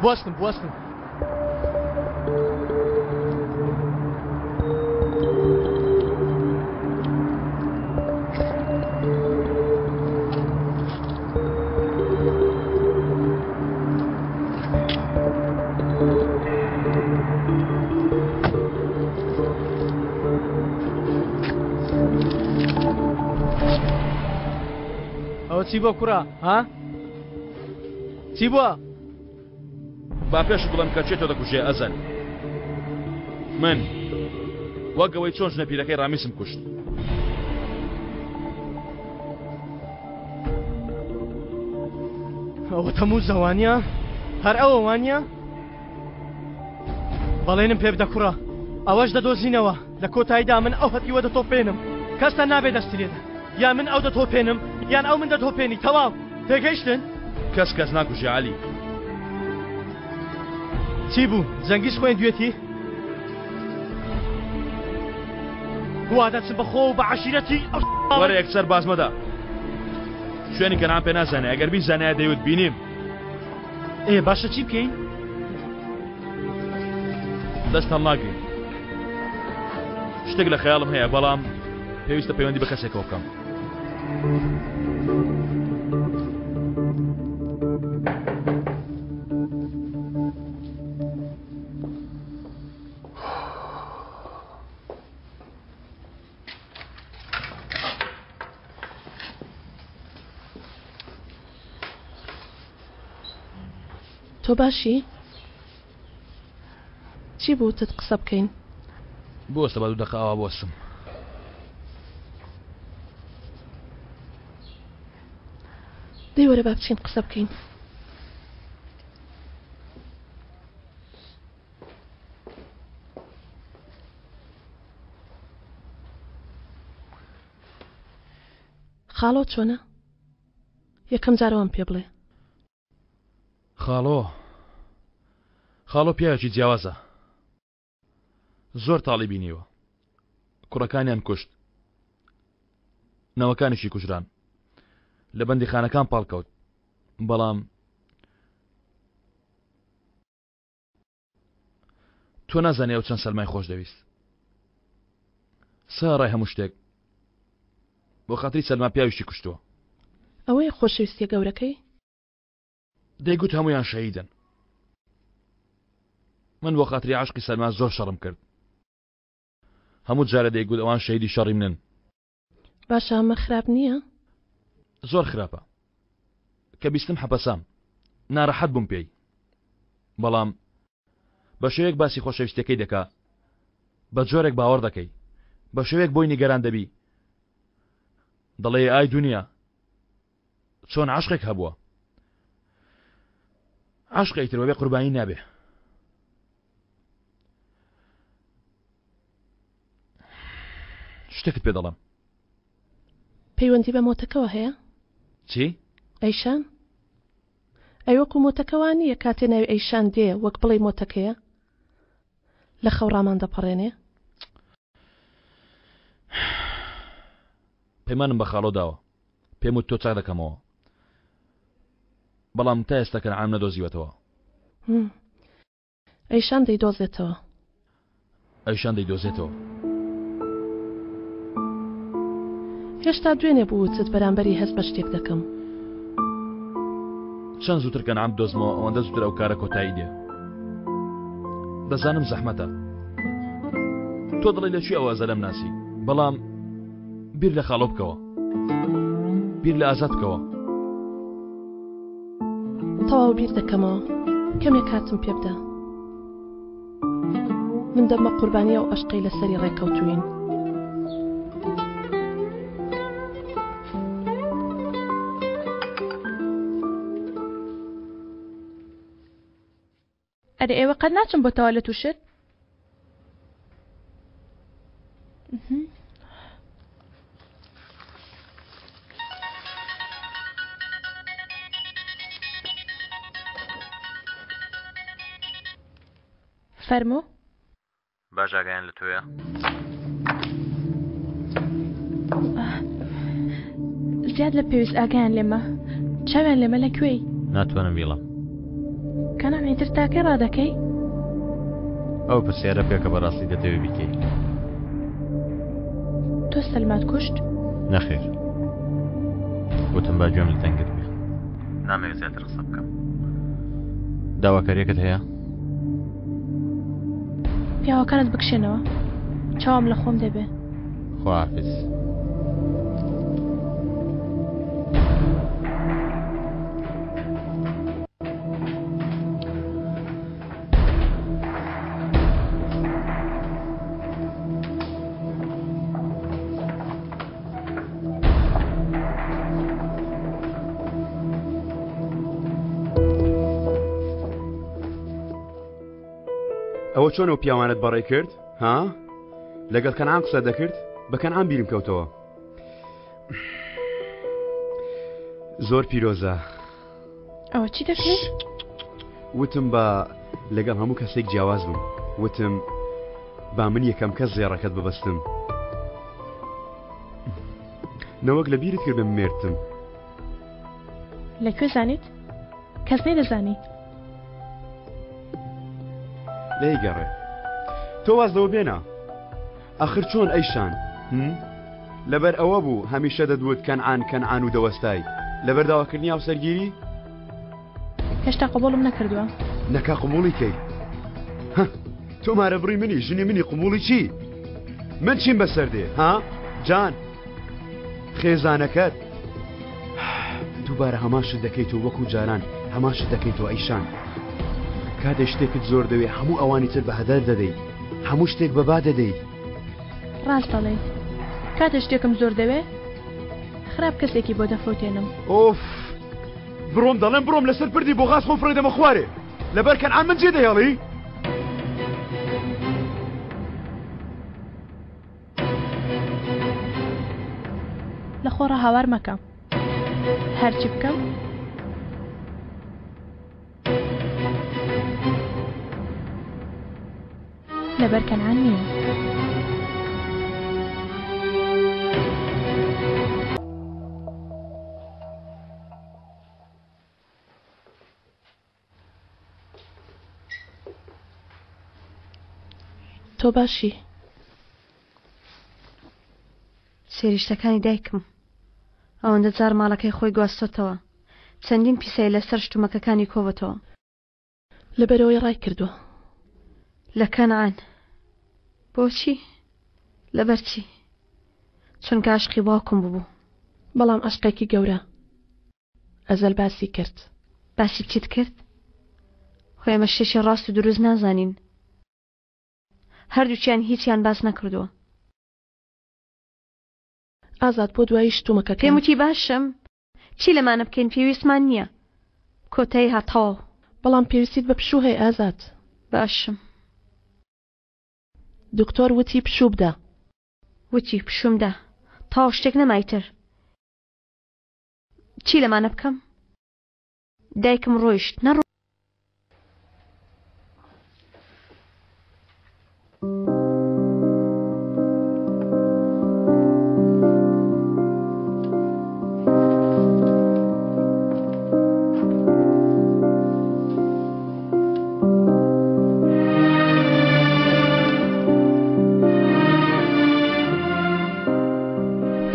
بوەستن بوەستن. ئەوە چی بۆ کوڕە ها؟ چی بووە؟ با پێشت بڵێم کە کێ تۆ دەکوژێ ئەزەل من وەک ئەوەی چۆن ژنە پیرەکەی ڕامیسم کوشت. ئەوە تەموزە وانە؟ هەر ئەوە وانە؟ بەڵێنم پێ بدە کوڕە ئەوەش دەدۆزینەوە لە کۆتاییدا من ئەو هەتیوە دەتۆپێنم کەستان نابێ دەستی لێدە یان من ئەو دەتۆپێنم یان ئەو من دەتۆپێنی تەواو تێگەیشتن؟ کەس کەس ناکوژێ عەلی. چی بوو جەنگیز خوێندوێتی؟ وا دەچم بە خۆ و بە عەشیرەتی ئەو وەرە یەکسەر باز مەدە شوێنی کەنعان پێ نازانێ ئەگەر بیزانایە دەیوت بینیم. ئێ باشە چی بکەین؟ دەست هەڵناگرین شتێک لە خەیاڵم هەیە بەڵام پێویستە پەیوەندی بە کەسێکەوە بکەم. تۆ باشی؟ چی بوو وتت قسە بکەین؟ بوەستە با دوو دەقە ئاوا بوەستم. دەی وەرە با بچین قسە بکەین. خاڵۆ چۆنە؟ یەکەم جارەوەم پێ بڵێ. خاڵۆ خاڵۆ پیاوێکی جیاوازە زۆر تاڵی بینیوە کوڕەکانیان کوشت نەوەکانیشی کوژران لە بەندیخانەکان پاڵکەوت بەڵام تۆ نازانێ ئەو چەند سەلمای خۆش دەویست سەڕای هەموو شتێک بۆ خاتری سەلما پیاویشی کوشتووە ئەوەیە خۆشەویستیە گەورەکەی دەیگوت هەمویان شەهیدن من بۆ خاتری عشقی سەلما زۆر شەڕم کرد هەموو جارە دەیگوت ئەوان شەهیدی شەڕی منن باشە ئەمە خراپ نییە؟ زۆر خراپە کە بیستم حەپەسام ناڕەحەت بووم پێی بەڵام بە شێوەیەک باسی خۆشەویستەکەی دەکا بە جۆرێک باوەڕ دەکەی بە شێوەیەک بۆی نیگەران دەبی دەڵێ ئای دنیا چۆن عشقێک هەبووە عشقێک تر بەبێ قوربانی نابێ شتێکت پێ دەڵێم. پەیوەندی بە مۆتەکەوە هەیە؟ چی؟ ئەیشان؟ ئەی وەکو مۆتەکە وا نییە کاتێ ناوی ئەیشان دێ وەک بڵێی مۆتەکەیە لە خەو ڕامان دەپەڕێنێ؟ پەیمانم بە خاڵۆ داوە پێم وت تۆ چاک دەکەمەوە بەڵام تا ئێستا کەنعانم نەدۆزیوەتەوە. ئەیشان دەیدۆزێتەوە. ئەیشان دەیدۆزێتەوە. هێشتا دوێنێ بوو وتت بەرامبەری هەست بە شتێک دەکەم. چەند زووتر کەنعان بدۆزمەوە ئەوەندە زووتر ئەو کارە کۆتایی دێ. دەزانم زەحمەتە. تۆ دەڵێی لە کوێ ئەو ئەزەلەم ناسی؟ بەڵام بیر لە خاڵۆ بکەوە. بیر لە ئازاد بکەوە. تەواو بیر دەکەمەوە کەمێک کاتم پێ بدە من دەبمە قوربانی ئەو ئەشقەی لەسەری ڕێکەوتوین. ئەرێ ئێوە قەت ناچن بۆ تەوالێت و شت؟ فەرموو باش ئاگایان لە تۆیە؟ زیاد لە پێویست ئاگایان لێمە چاویان لێمە لە کوێی؟ ناتوانم بیڵم کەنان ئیتر تاکەی ڕادەکەی؟ ئەو پرسیارە بکە کە بەڕاستی دەتەوێ بیکەی تۆ سەلمات کوشت؟ نەخێر وتم با گوێم لە دەنگت بێ نامەوێت زیاتر قسە بکەم داواکاریەکەت هەیە؟ پیاوەکانت بکشێنەوە چاوم لە خۆم دەبێ. خواحافیز. ئەوە چۆن ئەو پیاوانت بەڕێ کرد ها لەگەڵ کەنعان قسە دەکرد بە کەنعان بیرم کەوتەوە زۆر پیرۆزە ئەوە چی دەکەی؟ وتم بە لەگەڵ هەموو کەسێک جیاواز بم وتم با من یەکەم کەس زێڕەکەت ببەستم نەوەک لە بیرت کرد بم مێردتم لە کوێ زانیت؟ کەس نەیدەزانی. لێی گەڕێ تۆ واز لەوە بێنە ئەخر چۆن ئەیشان لەبەر ئەوە بوو هەمیشە دەدوت کەنعان کەنعان و دەوەستای لەبەر داواکردنی هاوسەرگیری هێشتا قبوڵم نەکردووە نەکا قبوڵی کەی تۆ مارە بڕی منی ژنی منی قبوڵی چی من چیم بەسەر دێ ها جان خێزانەکەت دووبارە هەمان شت دەکەیت و وەکو جاران هەمان شت دەکەیتەوە ئەیشان کاتێ شتێکت زۆر دەوێ هەموو ئەوانی تر بە هەدەر دەدەیت هەموو شتێک بەبا دەدەیت ڕاست دەڵێی کاتێ شتێکم زۆر دەوێ خراپ کەسێکی بۆ دەفەوتێنم ئۆف. بڕۆم دەڵێم بڕۆم لەسەر پردی بۆغاز خۆم فڕێ دەمە خوارێ لەبەر کەنعان من جێ دەهێڵی؟ لە خۆڕا هاوار مەکە هەرچی بکەم لەبەر کەنعان نییە. تۆ باشی؟ سەیری شتەکانی دایکم ئەوەندە جار ماڵەکەی خۆی گواستۆتەوە چەندین پیسایی لەسەر شتومەکەکانی کۆبۆتەوە. لەبەرئەوەی ڕای کردووە. لە کەنعان. بۆچی؟ لەبەرچی؟ چونکە عەشقی باوکم ببوو. بەڵام عەشقێکی گەورە. ئەزەل باسی کرد. باسی چیت کرد؟ خۆ ئێمە شتێکی ڕاست و دروست نازانین. هەردووکیان هیچیان باس نەکردووە. ئازاد بۆ دوایی شتومەکەکان. پێم وتی باشم چی لەمانە بکەین پێویستمان نییە کۆتایی هات تەواو. بەڵام پێویستیت بە پشوو هەیە ئازاد. باشم. دکتۆر وتی پشوو بدە. وتی پشووم دا تەواو شتێک نەما ئیتر چی لەمانە بکەم دایکم ڕۆیشت نەڕۆ.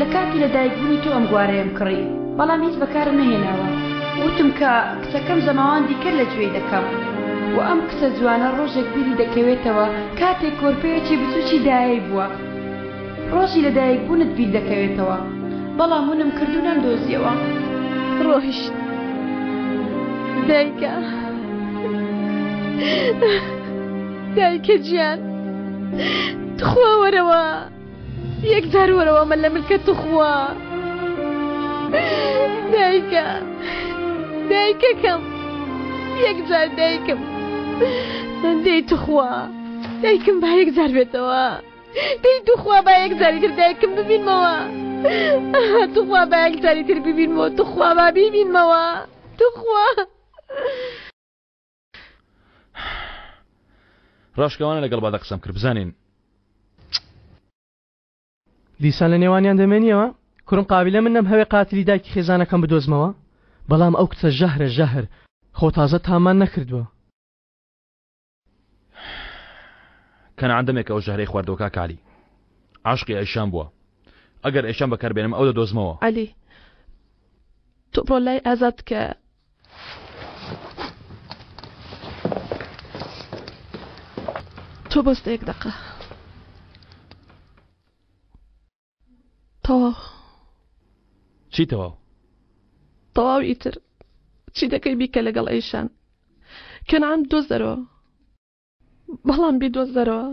لە کاتی لەدایکبوونی تۆ ئەم گوارەیەم کڕی، بەڵام هیچ بەکارم نەهێناوە. وتم کە کچەکەم زەماوەندی کرد لە گوێی دەکەم. وە ئەم کچە جوانە ڕۆژێک بیری دەکەوێتەوە کاتێک کۆرپەیەکی بچوکی دایەی بووە. ڕۆژی لەدایکبوونت بیر دەکەوێتەوە. بەڵام ونم کرد و نەمدۆزیەوە. ڕۆیشت. دایکە. دایکە گیان. تخوا وەرەوە. یەک جار وەرەوە مە لە ملکە توخوا دایکە دایکەکەم یەک جار دایکم دەی توخوا دایکم با یەک جار بێتەوە دەی توخوا با یەک جاری تر دایکم ببینمەوە توخوا با یەک جاری تر ببینمەوە توخوا با بیبینمەوە توخوا ڕاشکاوانە لەگەڵ بادا قسەم کرد بزانین. دیسان لە نێوانیان دەمێنیەوە؟ کوڕم قابیلە من نەمهەوێ قاتلی دایکی خێزانەکەم بدۆزمەوە بەڵام ئەو کچە ژەهرە ژەهر خۆ تازە تامان نەکردووە. کەنعان دەمێکە ئەو ژەهرەی خواردووە کاک عەلی عاشقی ئەیشان بووە ئەگەر ئەیشان بەکار بێنم ئەو دەدۆزمەوە. عەلی تۆ بڕۆ لای ئازاد کە تۆ بەستە یەک دەقە تەواو چی تەواو؟ تەواو ئیتر چی دەکەی بیکە لەگەڵ ئەیشان کەنعان بدۆزەرەوە بەڵام بیدۆزەرەوە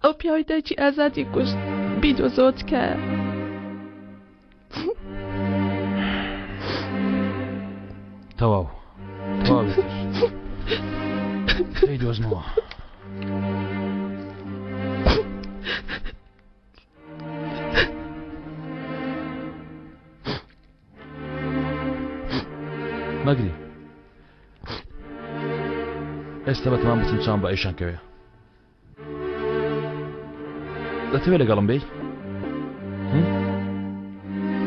ئەو پیاوەی دایکی ئازادی کوشت بیدۆزەوە تکایە. تەواو تەواوی دەیدۆزمەوە. مەگری ئێستا بەتەمان بچم چاوم بە ئەیشان کەوێ دەتەوێت لەگەڵم بێی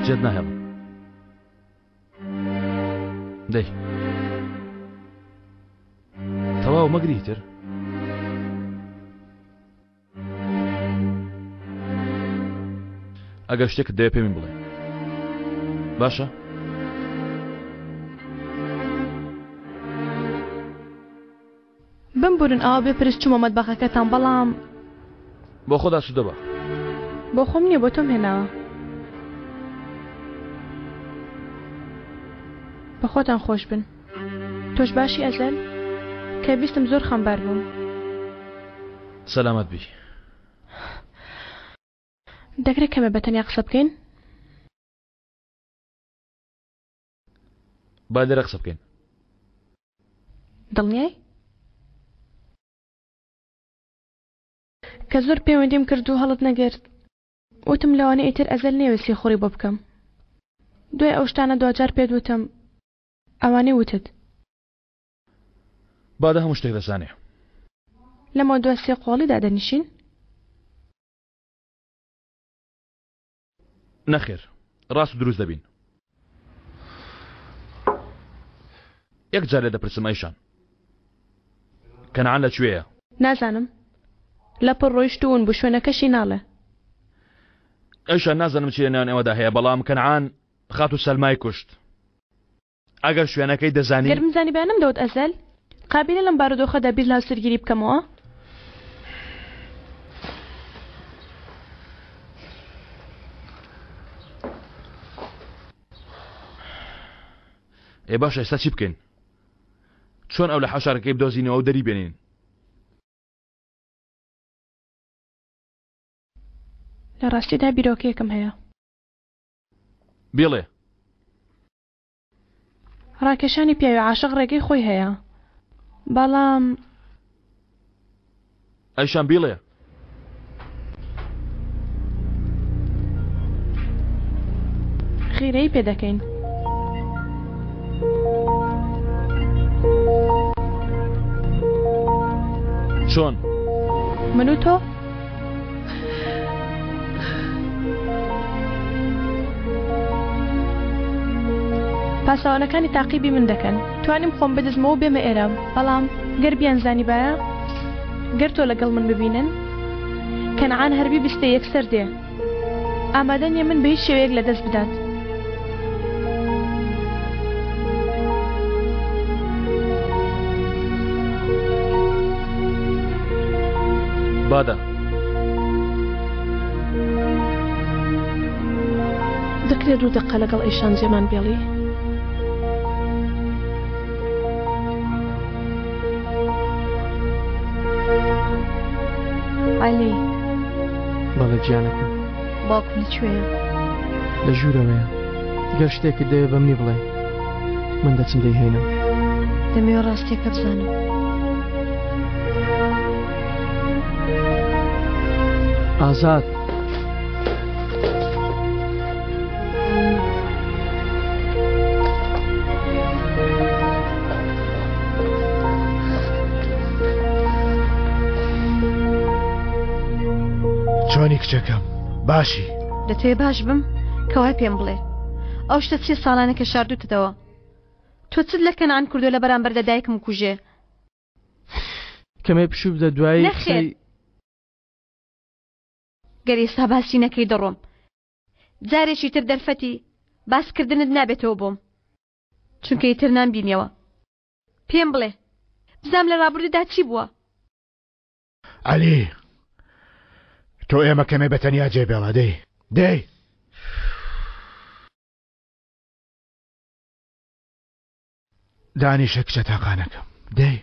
جێت ناهێڵم دەی تەواو مەگری تر ئەگەر شتێکت دەوێت پێمی بڵێ باشە بمبورن ئاوا بێ پرس چوومە مەتبەخەکەتان بەڵام. بۆ خۆت ئاسوودە بە. بۆ خۆم نییە بۆ تۆم هێناوە. بە خۆتان خۆش بن. تۆش باشی ئەزەل؟ کە بیستم زۆر خەمبار بووم. سەلامەت بی. دەکرێ کەمێ بە تەنیا قسە بکەین؟ با لێرە قسە بکەین. دڵنیای؟ کە زۆر پەیوەندیم کرد و هەڵت نەگرت وتم لەوانەیە ئیتر ئەزەل نەیەوێت سیخوڕی بۆ بکەم. دوای ئەو شتانە دواجار پێت وتم ئەوانەی وتت. بادە هەموو شتێک دەزانێ. لەمەودوا سێقۆڵی دادەنیشین؟ نەخێر ڕاست و دروست دەبین. یەک جار لێ دەپرسم ئەیشان کەنعان لە کوێیە؟ نازانم لەپڕ ڕۆیشت و ون بوو شوێنەکەشی ناڵێ. ئەیشان نازانم چی لە نێوان ئێوەدا هەیە بەڵام کەنعان خاتوو سەلمای کوشت. ئەگەر شوێنەکەی دەزانی. گەر بمزانیبایە نەمدەوت ئەزەل قابیلە لەم بارودۆخەدا بیر لە هاوسەرگیری بکەمەوە؟ ئێ باشە ئێستا چی بکەین؟ چۆن ئەو لە حەشارەکەی بدۆزینەوە و دەری بێنین؟ لە ڕاستیدا بیرۆکەیەکم هەیە. بیڵێ. ڕاکێشانی پیاوی عاشق ڕێگەی خۆی هەیە بەڵام. ئەیشان بیڵێ. خیرەی پێ دەکەین. چۆن؟ من و تۆ؟ پاسەوانەکانی تاقیبی من دەکەن توانیم خۆم بدزمەوە بێمە ئێرە بەڵام گەر بیانزانیبایە گەر تۆ لەگەڵ من ببینن کەنعان هەر بیبستێ یەکسەر دێ ئامادە نییە من بە هیچ شێوەیەک لەدەست بدات. بادە. دەکرێت دوو دەقە لەگەڵ ئەیشان جێمان بێڵی؟ عەلی. بەڵێ گیانەکەم. باوکم لە کوێیە؟ لە ژوورەوەیە. گەر شتێکت دەوێ بە منی بڵێ من دەچم دەیهێنم. دەمەوێ ڕاستییەکە بزانم. ئازاد. چۆنی کچەکەم باشی؟ دەتەوێ باش بم؟ کەوایە پێم بڵێ ئەو شتە چیە ساڵانە کە شاردوتتەوە؟ تۆ چت لە کەنعان کردوە لە بەرامبەردا دایکم کوژێ؟ کەمێ پشوو بدە دوایی نەخێر گەر ئێستا باسی نەکەی دەڕۆم جارێکی تر دەرفەتی باسکردنت نابێتەوە بۆم چونکە ئیتر نامبینیەوە پێم بڵێ بزانم لە ڕابردوودا چی بووە؟ عەلی تۆ ئێمە کەمێ بە تەنیا جێ بێڵە دەی دەی. دانیشە کچە تاقانەکەم دەی.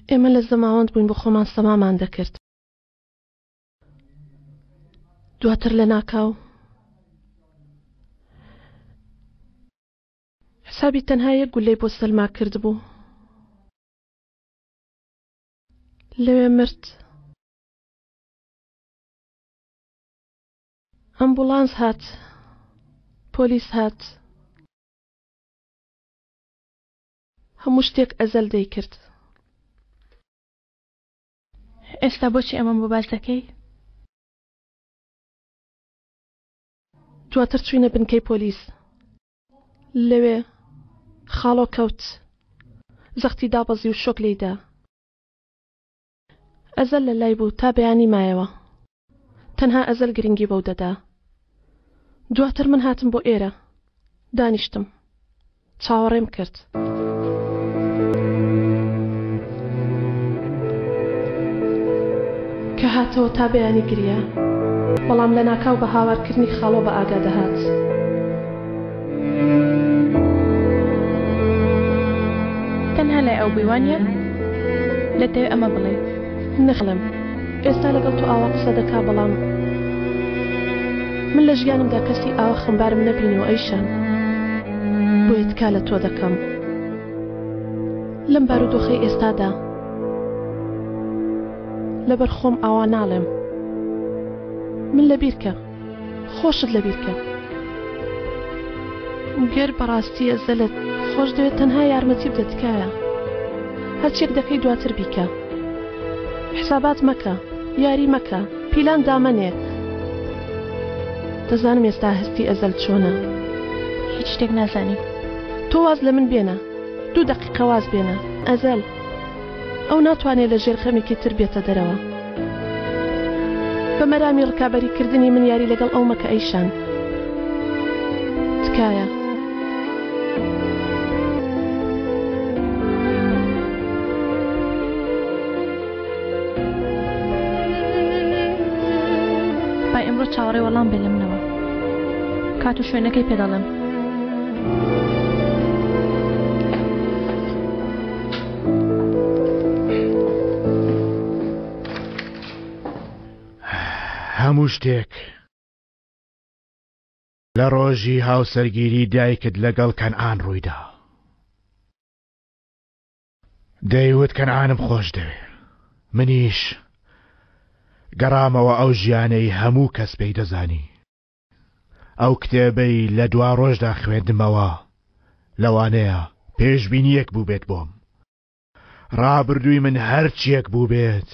ئێمە لە زەماوەند بووین بۆ خۆمان سەمامان دەکرد دواتر لە ناکاو حسابی تەنها یەک گولەی بۆ سەلما کردبوو لەوێ مرد ئەمبوڵانس هات پۆلیس هات هەموو شتێک ئەزەل دەیکرد. ئێستا بۆچی ئەمەم بۆ باس دەکەی؟ دواتر چووینە بنکەی پۆلیس. لەوێ خاڵۆ کەوت. زەختی دابەزی و شۆک لێی دا. ئەزەل لە لای بوو تا بەیانی مایەوە. تەنها ئەزەل گرنگی بەو دەدا. دواتر من هاتم بۆ ئێرە. دانیشتم. چاوەڕێم کرد. کە هاتەوە تا بەیانی گریا. بەڵام لەناکاو بە هاوارکردنی خاڵۆ بە ئاگا دەهات. تەنها لای ئەو بووی وانیە؟ دەتەوێ ئەمە بڵێی؟ نەخڵێم. ئێستا لەگەڵ تۆ ئاوا قسە دەکا بەڵام من لە ژیانمدا کەسی ئاوا خەمبارم نەبینیوە ئەیشان بۆیە تکا لە تۆ دەکەم لەم بارودۆخەی ئێستادا لەبەر خۆم ئاوا ناڵێم من لەبیرکە خۆشت لەبیرکە گەر بەڕاستی ئەزەلت خۆش دەوێت تەنها یارمەتی بدە تکایە هەرچیەک دەکەی دواتر بیکە حسابات مەکە یاری مەکە پیلان دامەنێ دەزانم ئێستا هەستی ئەزەل چۆنە. هیچ شتێک نازانی. تۆ واز لە من بێنە دوو دەقیقە واز بێنە ئەزەل ئەو ناتوانێ لە ژێر خەمێکی تر بێتە دەرەوە. بە مەرامی ڕکابەری کردنی من یاری لەگەڵ ئەو مەکە ئەیشان. تکایە. با ئێمڕۆ چاوەڕێ وەڵام بێ لە منەوە. کات و شوێنەکەی پێ دەڵێم. هەموو شتێک لە ڕۆژی هاوسەرگیری دایکت لەگەڵ کەنعان ڕوویدا. دەیوت کەنعانم خۆش دەوێ. منیش گەڕامەوە ئەو ژیانەی هەموو کەس پێی دەزانی. ئەو کتێبەی لە دواڕۆژدا خوێندمەوە لەوانەیە پێشبینییەک بووبێت بۆم. ڕابردووی من هەرچییەک بووبێت،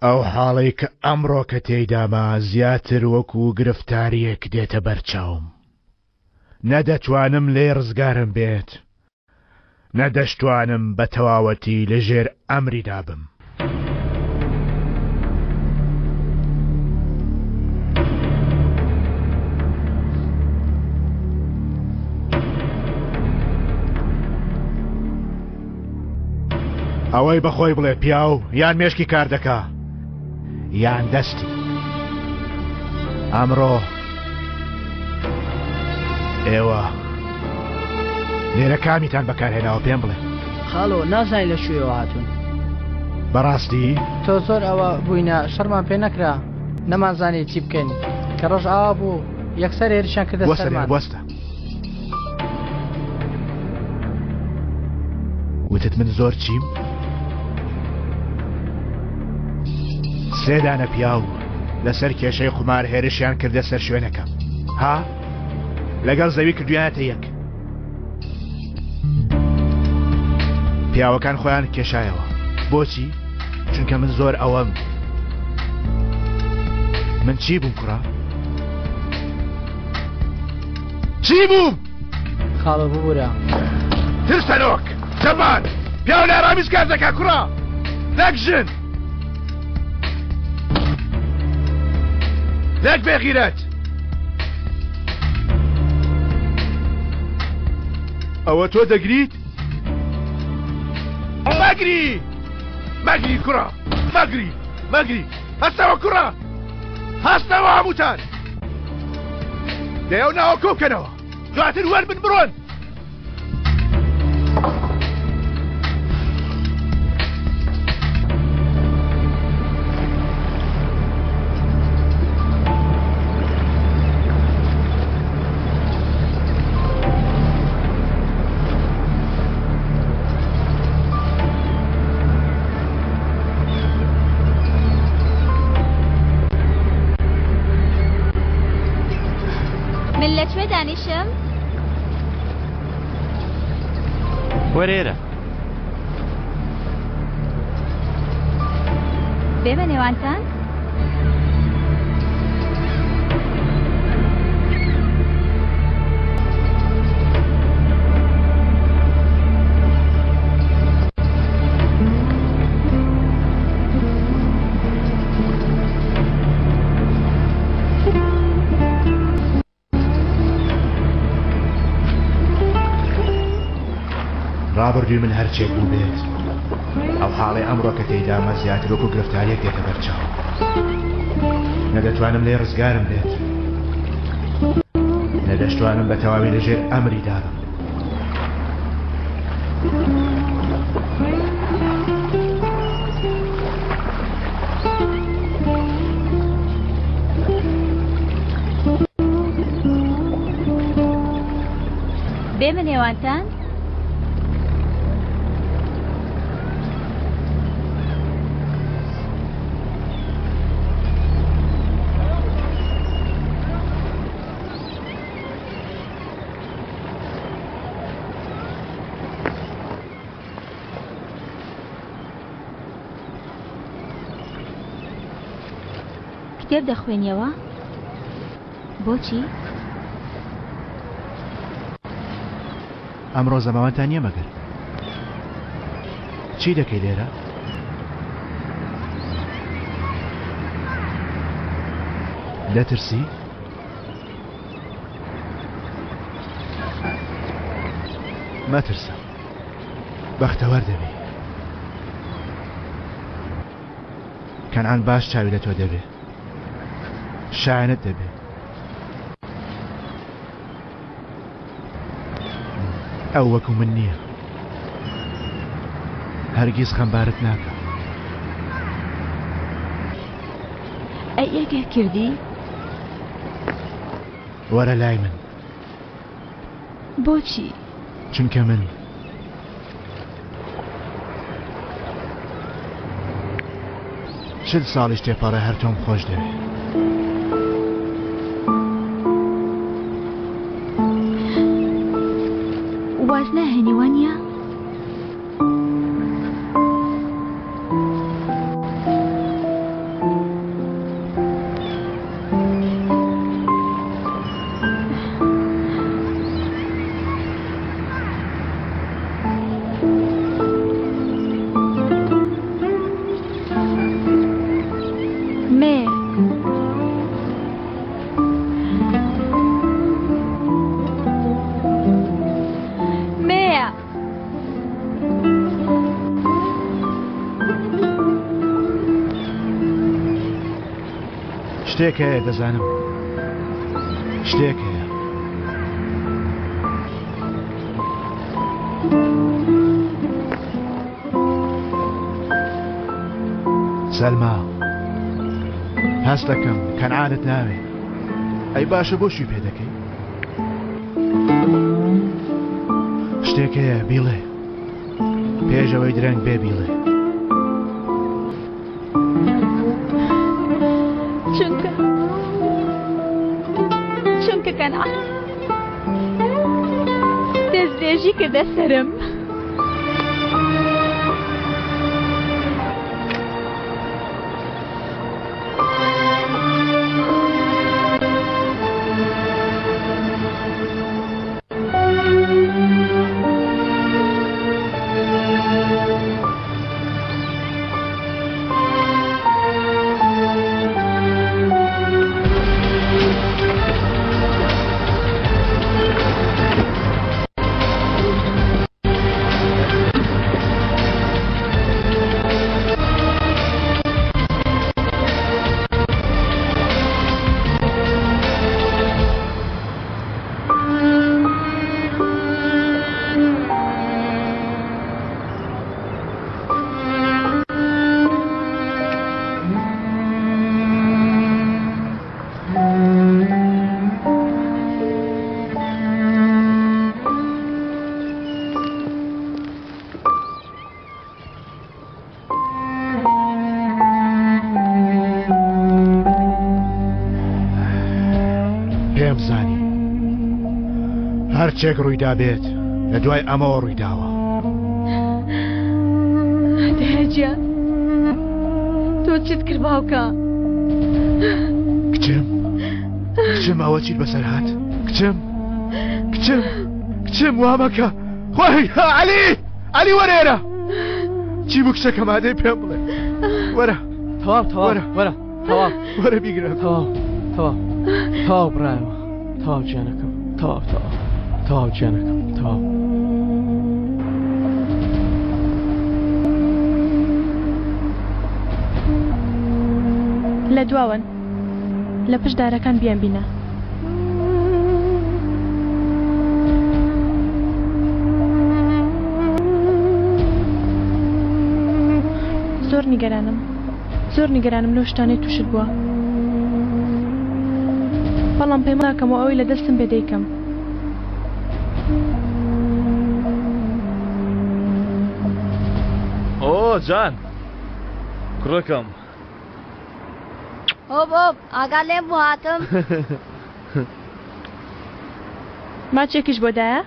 ئەو حاڵەی کە ئەمڕۆکە تێیدامە زیاتر وەکو گرفتارییەک دێتە بەرچاوم. نە دەتوانم لێی ڕزگارم بێت، نە دەشتوانم بە تەواوەتی لە ژێر ئەمریدا بم. ئەوەی بەخۆی بڵێ پیاو یان مێشکی کار دەکا یان دەستی. ئەمڕۆ ئێوە لێرە کامیتان بەکارهێناوە پێم بڵێ. خاڵۆ نازانین لە کوێوە هاتوون. بەڕاستی؟ تۆ زۆر ئەوە بووینە شەڕمان پێ نەکرا نەمانزانی چی بکەین کە ڕۆژ ئاوا بوو یەکسەر هێرشیان کردە سەرمان. بوەستە وتت من زۆر چیم؟ سێ دانە پیاو لەسەر کێشەی قومار هێرشیان کردە سەر شوێنەکەم ها لەگەڵ زەوی کردویانەتە یەک پیاوەکان خۆیان کێشایەوە بۆچی چونکە من زۆر ئەوەم من چی بووم کوڕە چی بووم خاڵە ببورە ترسەنۆک جەبان پیاو لە ئارامیش کار دەکا کوڕە نەک ژن نەک بێغیرەت ئەوە تۆ دەگریت مەگری مەگری کوڕە مەگری مەگری هەستەوە کوڕە هەستەوە هەمووتان لەو ناوە کۆکەنەوە دواتر وەربن بڕۆن من لە کوێ دانیشم؟ وەرە ئێرە. بێمە نێوانتان؟ ڕابردووی من هەرچێک بووبێت ئەو حاڵەی ئەمڕۆ کە تێیدامە زیاتر وەکو گرفتاریەک دێتە بەرچاوم نە دەتوانم لێ ڕزگارم بێت نە دەشتوانم بە تەواوی لەژێر ئەمری دابم دێمە نێوانتان؟ کتێب دەخوێنیەوە؟ بۆچی؟ ئەمڕۆ زەماوەندتان نییە مەگەر؟ چی دەکەی لێرە؟ دەترسی؟ مەترسە بەختەوەر دەبی. کەنعان باش چاوی لە تۆ دەبێ شایەنت دەبێ. ئەو وەکو من نییە هەرگیز خەمبارت ناکا. ئەی ئەگەر کردی؟ وەرە لای من. بۆچی؟ چونکە من چل ساڵیش تێپەڕێ هەر تۆم خۆش دەوێ. واز ناهێنی وانییە؟ مێ. مێیە. شتێک هەیە دەزانم شتێک هەیە. سەلما هەست دەکەم کەنعانت ناوێ ئەی باشە بۆ شوی پێ دەکەی شتێک هەیە بیڵێ پێش ئەوەی درەنگ بێ بیڵێ. چونکە چونکە کەنعان دەستدرێژی کردە سەرم. پێم زانی هەرچێک ڕوویدا بێت لە دوای ئەمەوە ڕوویداوە. دایە تۆ چیت کرد باوکە؟ کچم کچم ئەوە چیت بەسەر هات کچم کچم کچم وا مەکە خۆی عەلی عەلی وەرە ئێرە چی بوو کچەکەم ئادەی پێم بڵێ وەرە تەواو تەواو وەرە وەرە تەواو وەرە بیگرە تەواو تەواو تەواو برایەوە تەواو گیانەکەم تەواو تەواو تەواو گیانەکەم تەواو. لە دواوەن لە پشت دارەکان بیانبینە. زۆر نیگەرانم زۆر نیگەرانم لەو شتانەی تووشت بووە بەڵام پەیمان ناکەم و ئەوەی لە دەستم بێ دەیکەم. جان کوڕەکەم. هۆپ هۆپ ئاگات لێم بوو هاتم. ماچێکیش بۆ دایە؟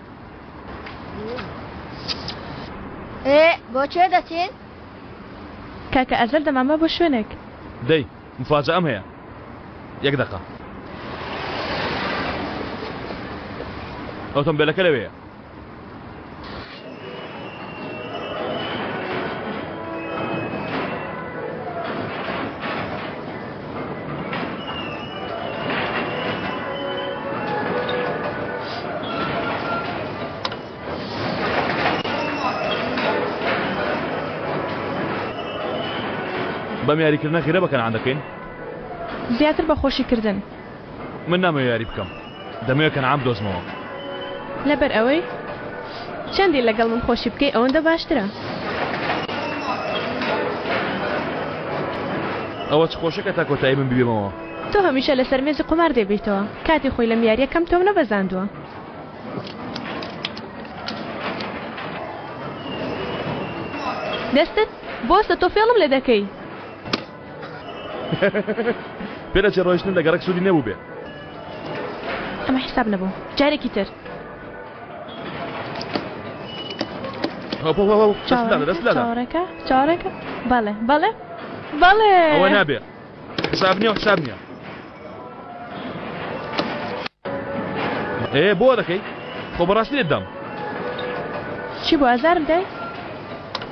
ئێ بۆ کوێ دەچین؟ کاکە ئەزەل دەمانبا بۆ شوێنێک. دەی مفاجەئەم هەیە یەک دەقە. ئۆتۆمبێلەکە لەوێیە. بەم یاریکردنە غیرە بە کەنعان دەکەین؟ زیاتر بە خۆشیکردن. من نامەوێ یاری بکەم دەمەوێ کەنعان بدۆزمەوە. لەبەر ئەوەی چەندی لەگەڵ من خۆشی بکەی ئەوەندە باشترە. ئەوە چ خۆشێکە تا کۆتایی من بیبەمەوە. تۆ هەمیشە لەسەر مێزی قومار دەیبەیتەوە کاتی خۆی لەم یاریە کەم تۆم نەبەزاندووە. دەستت بۆستە تۆ فێڵم لێ دەکەی. پێدەچێ ڕۆیشتن لە گەڕەک سوودی نەبووبێ. ئەمە حیساب نەبوو. جارێکی تر. هۆپ هۆپ هۆپ دەست لادە دەست لادە. چاوەڕێکە چاوەڕێکە بەڵێ بەڵێ بەڵێ. ئەوە نابێ. حساب نییە و حساب نییە. ئێ بۆ دەکەی؟ خۆ بەڕاستی لێت دام. چی بۆ ئازارم دای؟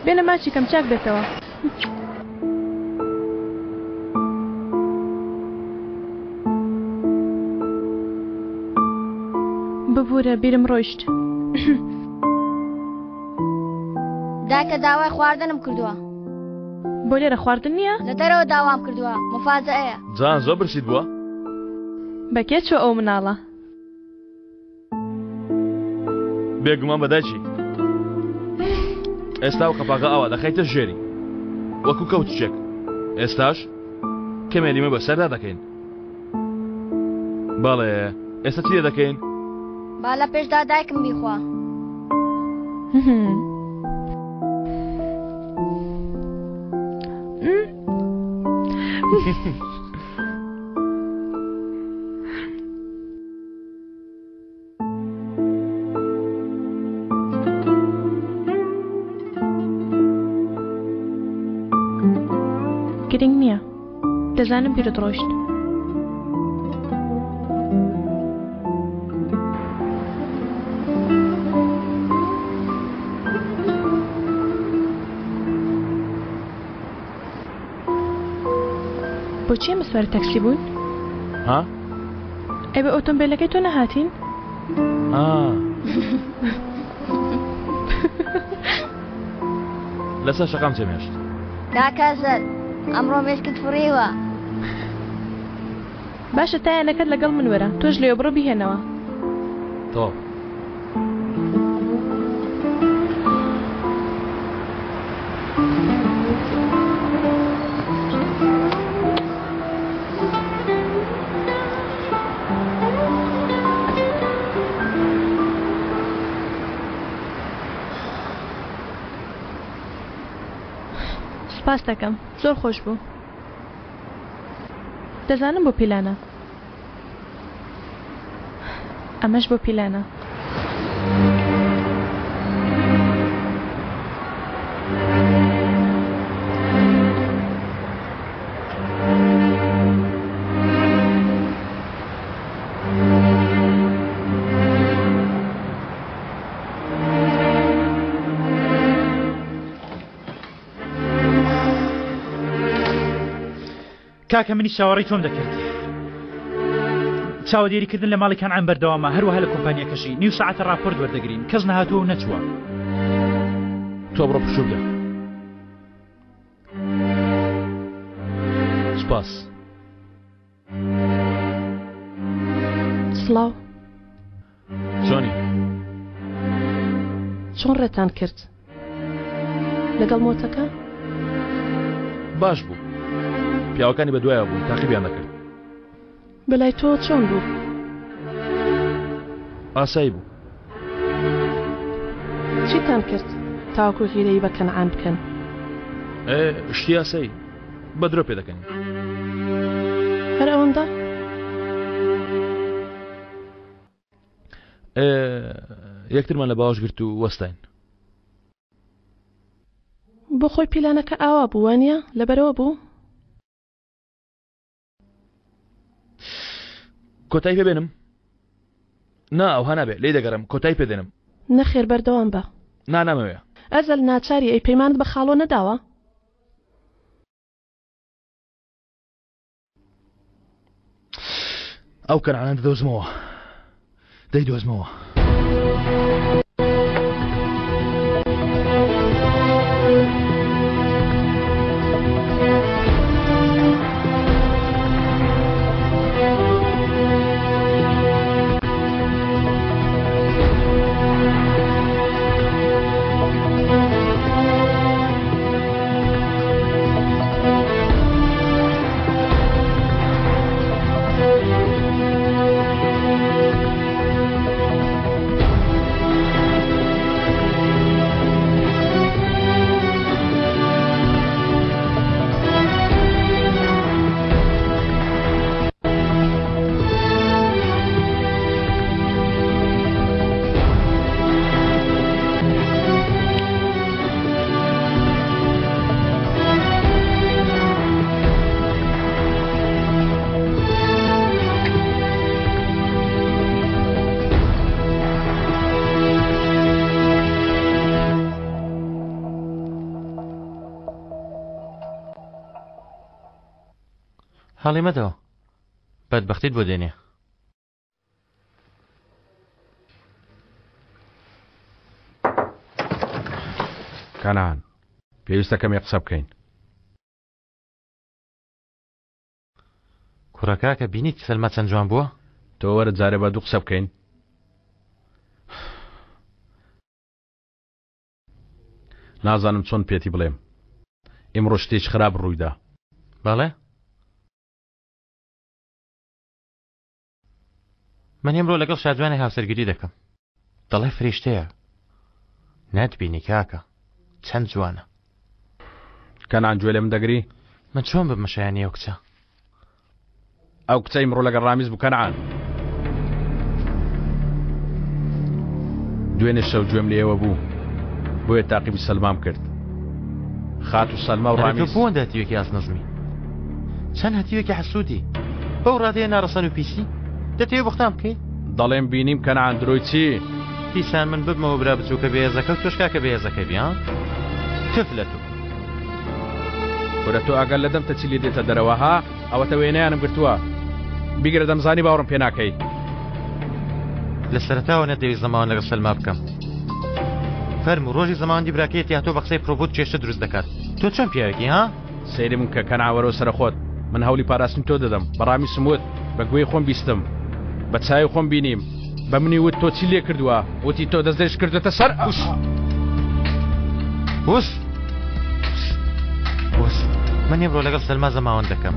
بێنە ماچی کەم چاک بێتەوە. ببورە بیرم ڕۆیشت. دایکە داوای خواردنم کردووە. بۆ لێرە خواردن نییە؟ لە دەرەوە داوام کردووە مفاجەئەیە. جان زۆر برسیت بووە؟ بە کێ چووە ئەو مناڵە؟ بێگومان بە دایکی. ئێستا و قەپاغە ئاوا دەخەیتە ژێری وەکو کەوچکێک ئێستاش کەمێ لیمە بەسەردا دەکەین بەڵێ ئێستا چی لێ دەکەین؟ با لە پێشدا دایکم بیخوا. گرنگ نییە دەزانم بیرت ڕۆیشت. بۆچی ئێمە سواری تەکسی بووین؟ ها؟ ئەی بە ئۆتۆمبێلەکەی تۆ نەهاتین؟ ئا. لەسەر شەقام جێمهێشت. کاکە ئەزەل ئەمڕۆ مێشکت فڕیوە. باشە تا یانەکەت لەگەڵ من وەرە تۆش لەوێ بڕۆ بیهێنەوە. تەواو. سپاست دەکەم زۆر خۆش بوو. دەزانم بۆ پیلانە. ئەمەش بۆ پیلانە. کاکە منیش چاوەڕێی تۆم دەکرد. چاوەدێریکردن لە ماڵی کەنعان بەردەوامە هەروەها لە کۆمپانیەکەشی نیو سەعاتە راپۆرت وەردەگرین کەس نەهاتووە و نەچووە. تۆ بڕۆ پشوو بدە. سوپاس. سڵاو. چۆنی؟ چۆن ڕێتان کرد؟ لەگەڵ مۆتەکە؟ باش بوو. پیاوەکانی بەدوایەوە بوون، تاقیبیان دەکرد. بەلای تۆ چۆن بوو؟ ئاسایی بوو. چیتان کرد تاوەکو غیرەی بە کەنعان بکەن؟ شتی یاسایی بە درۆ پێ دەکەنی. هەر ئەوەندە؟ یەکترمان لە باوەش گرت و وەستاین. بۆ خۆی پیلانەکە ئاوا بوو وانە؟ لەبەرەوە بوو؟ کۆتایی پێ بێنم؟ نا ئەوها نابێ لێی دەگەڕێم کۆتایی پێ دێنم. نەخێر بەردەوام بە. نا نامەوێ. ئەزەل ناچاری ئەی پەیمانت بە خاڵۆ نەداوە؟ ئەو کەنعانە دەدۆزمەوە دەیدۆزمەوە. هەڵی مەدەوە بەدبەختیت بۆ دێنێ. کەنان پێویستە کەمێ قسە بکەین. کوڕە کاکە بینیت سەلما چەند جوان بووە؟ تۆ وەرە جارێ با دوو قسە بکەین. نازانم چۆن پێتی بڵێم ئیمڕۆ شتێکی خراپ ڕوویدا. بەڵێ؟ من ئمڕۆ لەگەڵ شاجوانی هاوسەرگیری دەکەم دەڵێ فریشتەیە ناتبینی کاکە چەند جوانە. کەنان گوێ لێ من دەگری؟ من چۆن ببمە شایانی ئەو کچە؟ ئەو کچە ئیمڕۆ لەگەڵ ڕامیز بوو کەنعان. دوێنێ شەو گوێم لە ئێوە بوو بۆیە تاقیبی سەلمام کرد. خاتوو سەلما و ئەرێ تۆ ڕامیز. بۆ ئەوەندە هەتیوێکی ئاست نزمی؟ چەند هەتیوێکی حەسوودی؟ بەو ڕادەیە ناڕەسەن و پیسی؟ دەتەوێ بوختان بکەی؟ دەڵێم بینیم کەنعان درۆی چی؟ دیسان من ببمەوە برا بچووکە بێهێزەکە و تۆش کاکە بێهێزەکە بی ها؟ تف لە تۆ. کورە تۆ ئاگات لە دەمتە چی لێ دێتە دەرەوە ها؟ ئەوەتە وێنەیانم گرتووە بیگرە دەمزانی باوەڕم پێ ناکەی. لە سەرەتاوە نەتدەویست زەماوەند لەگەڵ سەلما بکەم. فەرموو ڕۆژی زەماوەندی براکەیەتی هاتووە بە قسەی پڕوپووچ کێشە دروست دەکات. تۆ چۆن پیاوێکی ها؟ سەیری من کە کەنعان وەرەوە سەرە خۆت من هەوڵی پاراستنی تۆ دەدەم بە ڕامیسم وت بە گوێی خۆم بیستم بە چاوی خۆم بینیم بە منی وت تۆ چی لێ کردووە وتی تۆ دەستدرێژت کردووەتە سەر وش وش وش من ئێمڕۆ لەگەڵ سەلما زەماوەند دەکەم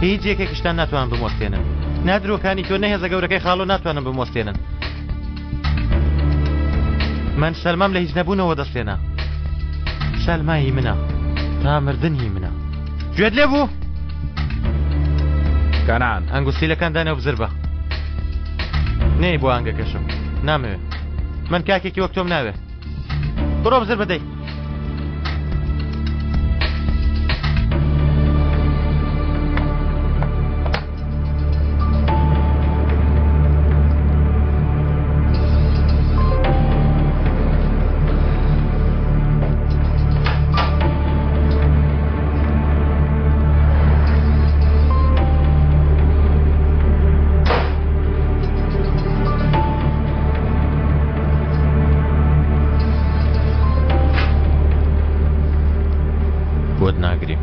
هیچ یەکێکیشتان ناتوانن بموەستێنن نا درۆکانی تۆ نە هێزە گەورەکەی خاڵۆ ناتوانن بموەستێنن من سەلمام لە هیچ نەبوونەوە دەستێنا سەلما هی منە تا مردن هی منە گوێت لێ بوو؟ کەنان ئەنگوستیلەکان دانێ و بزر بە نەی بۆ ئانگەکەشم نامەوێ من کاکێکی وەک تۆم ناوێ بڕۆ بزر بەدەی بۆت ناگریم.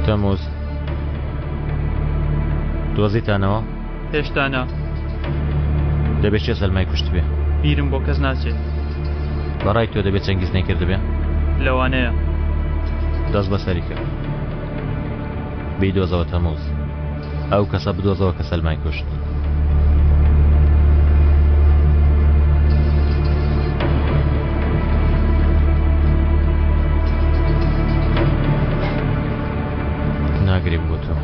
تەموز دۆزیتانەوە؟ هێشتا نا. دەبێت کێ سەلمای کوشتبێ؟ بیرم بۆ کەس ناچێت. بەڕای تۆ دەبێت چەنگیز نەیکردبێ؟ لەوانەیە. دەست بەسەری کە. بیدۆزەوە تەموز. ئەو کەسە بدۆزەوە کە سەلمای کوشت. ناگریم بۆ تۆ.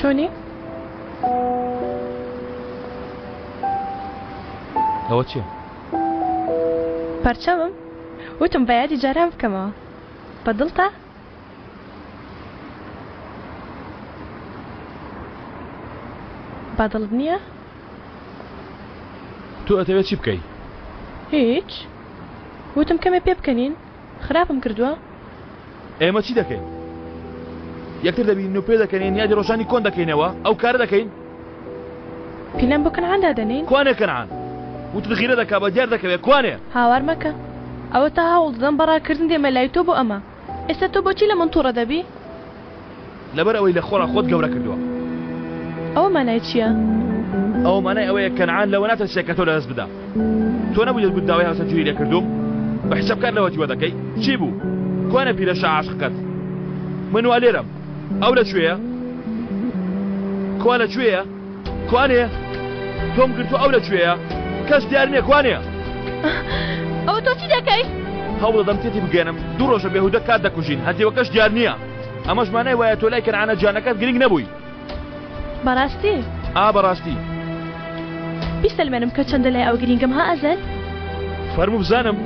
چۆنی؟ ئەوە چییە؟ پەرچەمم وتم بە یادی جاران بکەمەوە بە دڵتە؟ بەدڵت نییە؟ تۆ ئەتەوێت چی بکەی؟ هیچ وتم کەمێ پێ بکەنین خراپم کردووە؟ ئێمە چی دەکەین؟ یەکتر دەبینین و پێ دەکەنین یادی ڕۆژانی کۆن دەکەینەوە ئەو کارە دەکەین؟ پیلان بۆ کەنعان دادەنێین؟ کوانێ کەنعان؟ وتت غیرە دەکا بە دیار دەکەوێ کوانێ؟ هاوار مەکە ئەوە تا هەوڵ دەدەم بە ڕاکردن دێمە لای تۆ بۆ ئەمە ئێستا تۆ بۆچی لە من توڕە دەبی؟ لەبەر ئەوەی لە خۆڕا خۆت گەورە کردووە. ئەوە مانای چییە؟ ئەوە مانای ئەوەیە کەنعان لەوە ناترسێ کە تۆ لەدەست بدا. تۆ نەبوویت گوت داوای هاوسەرگیری لێ کردووم؟ بە حیساب کار لەوە تیوە دەکەی؟ چی بوو؟ کوانێ پیرەشا عاشقەکەت؟ من وا لێرەم. ئەو لە کوێیە؟ کوا لە کوێیە؟ کوانێ؟ تۆم گرتووە ئەو لە کوێیە؟ کەس دیار نییە کوانێ؟ ئەوە تۆ چی دەکەی؟ هەوڵ دەدەم تێتی بگەیەنم دوو ڕۆژە بێهودە کات دەکوژین هەتیوەکەش دیار نییە ئەمەش مانای وایە تۆ لای کەنعانە جانەکەت گرنگ نەبووی. بەڕاستی؟ ئا بەڕاستی. بیسەلمێنم کە چەندە لای ئەو گرینگم ها ئەزەل؟ فەرموو بزانم.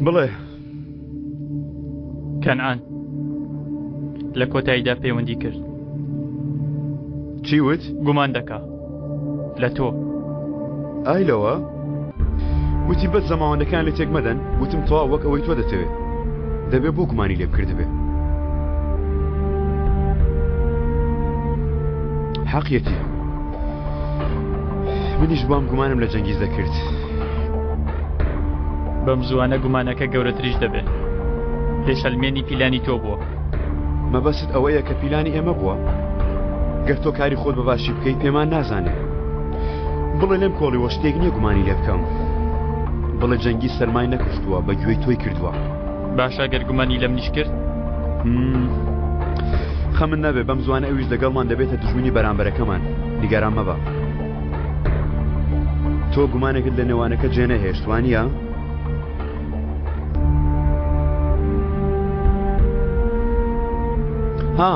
بڵێ کەنعان لە کۆتاییدا پەیوەندی کرد چی وت؟ گومان دەکا لە تۆ. ئای لەوە؟ وتی بەس زەماوەندەکان لێ تێک مەدەن وتم تەواو وەک ئەوەی تۆ دەتەوێ دەبێ بۆ گومانی لێ بکردبێ حەقیەتی منیش بام گومانم لە جەنگیز دەکرد بەم زووانە گومانەکە گەورەتریش دەبێ دەیسەلمێنی پیلانی تۆ بووە. مەبەستت ئەوەیە کە پیلانی ئێمە بووە؟ گەر تۆ کاری خۆت بە باشی بکەیت پێمان نازانێ. بڵێ لێم کۆڵیوە شتێک نییە گومانی لێ بکەم. بڵێ جەنگیز سەرمای نەکوشتووە بە گوێی تۆی کردووە. باشە گەر گومانی لە منیش کرد؟ خەمت نەبێ بەم زوانە ئەویش لەگەڵمان دەبێتە دوژمنی بەرامبەرەکەمان. نیگەران مەبە. تۆ گومانێکت لە نێوانەکە جێنەهێشت وانییە؟ ها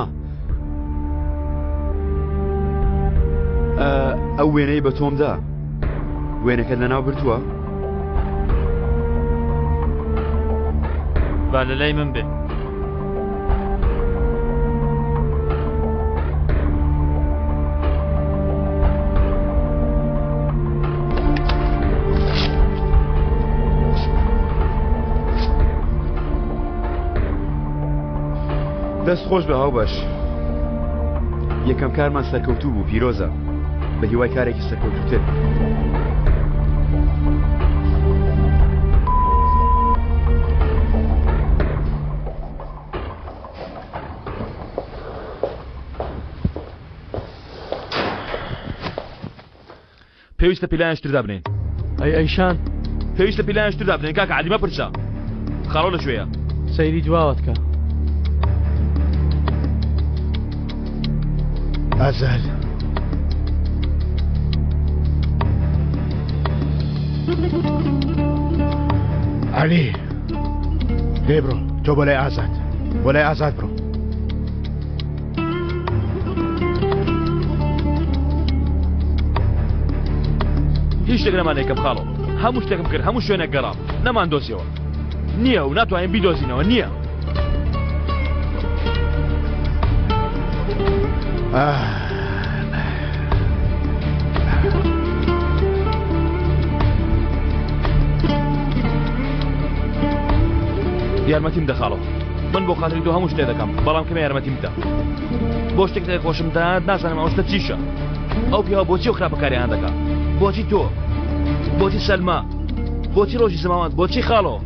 ئەو وێنەی بە تۆمدا وێنەکە لەناو بردووە با لە لای من بێ دەست خۆش بە هاوبەش یەکەم کارمان سەرکەوتوو بوو پیرۆزە بە هیوای کارێکی سەرکەوتووتر. پێویستە پیلانێکی تر دابنێین. ئەی ئەیشان؟ پێویستە پیلانێکی تر دابنێین کاکە عەلی مەپرسە. خاڵۆ لە کوێیە؟ سەیری دواوەت کە. ئازەل. عەلی دەی بڕۆ تۆ بۆ لای ئازاد بۆ لای ئازاد بڕۆ. هیچ شتێک نەما نەیکەم خاڵۆ هەموو شتێکم کرد هەموو شوێنێک گەڕام نەمان دۆزیەوە نییە و ناتوانین بیدۆزینەوە نییە. یارمەتیم دە خاڵۆ من بۆ خاتری تۆ هەموو شتێ دەکەم بەڵام کەمێ یارمەتیم بدە بۆ شتێک دەێ خۆشم داد نازانم ئەو شتە چیشە ئەو پیاوە بۆچی و خراپەکاریان دەکا بۆچی تۆ بۆچی سەلما بۆچی ڕۆژی زماوان بۆچی خاڵۆ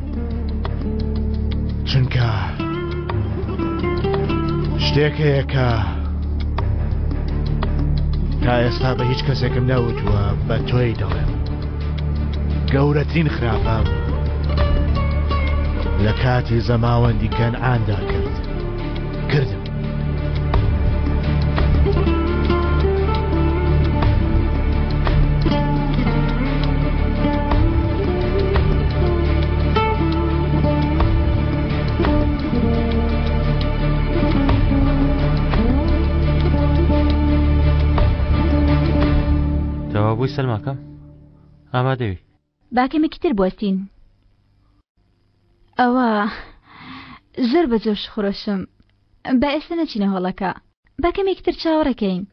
چونکە شتێک هەیە کە تا ئێستا بە هیچ کەسێکم نەوتووە بە تۆی دەڵێم گەورەترین خراپەم لە کاتی زەماوەندی کەنعاندا کرد کردم. تەواو بووی سەلماکەم؟ ئامادەوی. با کەمێکی تر بوەستین. ئەوە زۆر بە جۆش خرۆشم. با ئێستا نەچینە هۆڵەکە. با کەمێکی تر چاوەڕێکەین.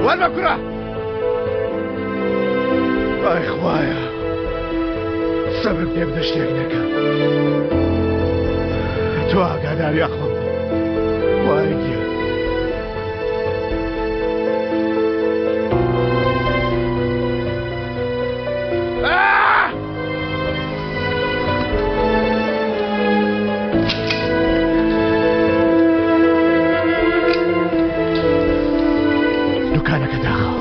وەربە کوڕە ئای خوایە سەبرم پێ بدە شتێک نەکەم تۆ ئاگاداری ئەقڵم بوو خوایە گیان دوکانەکە داخە.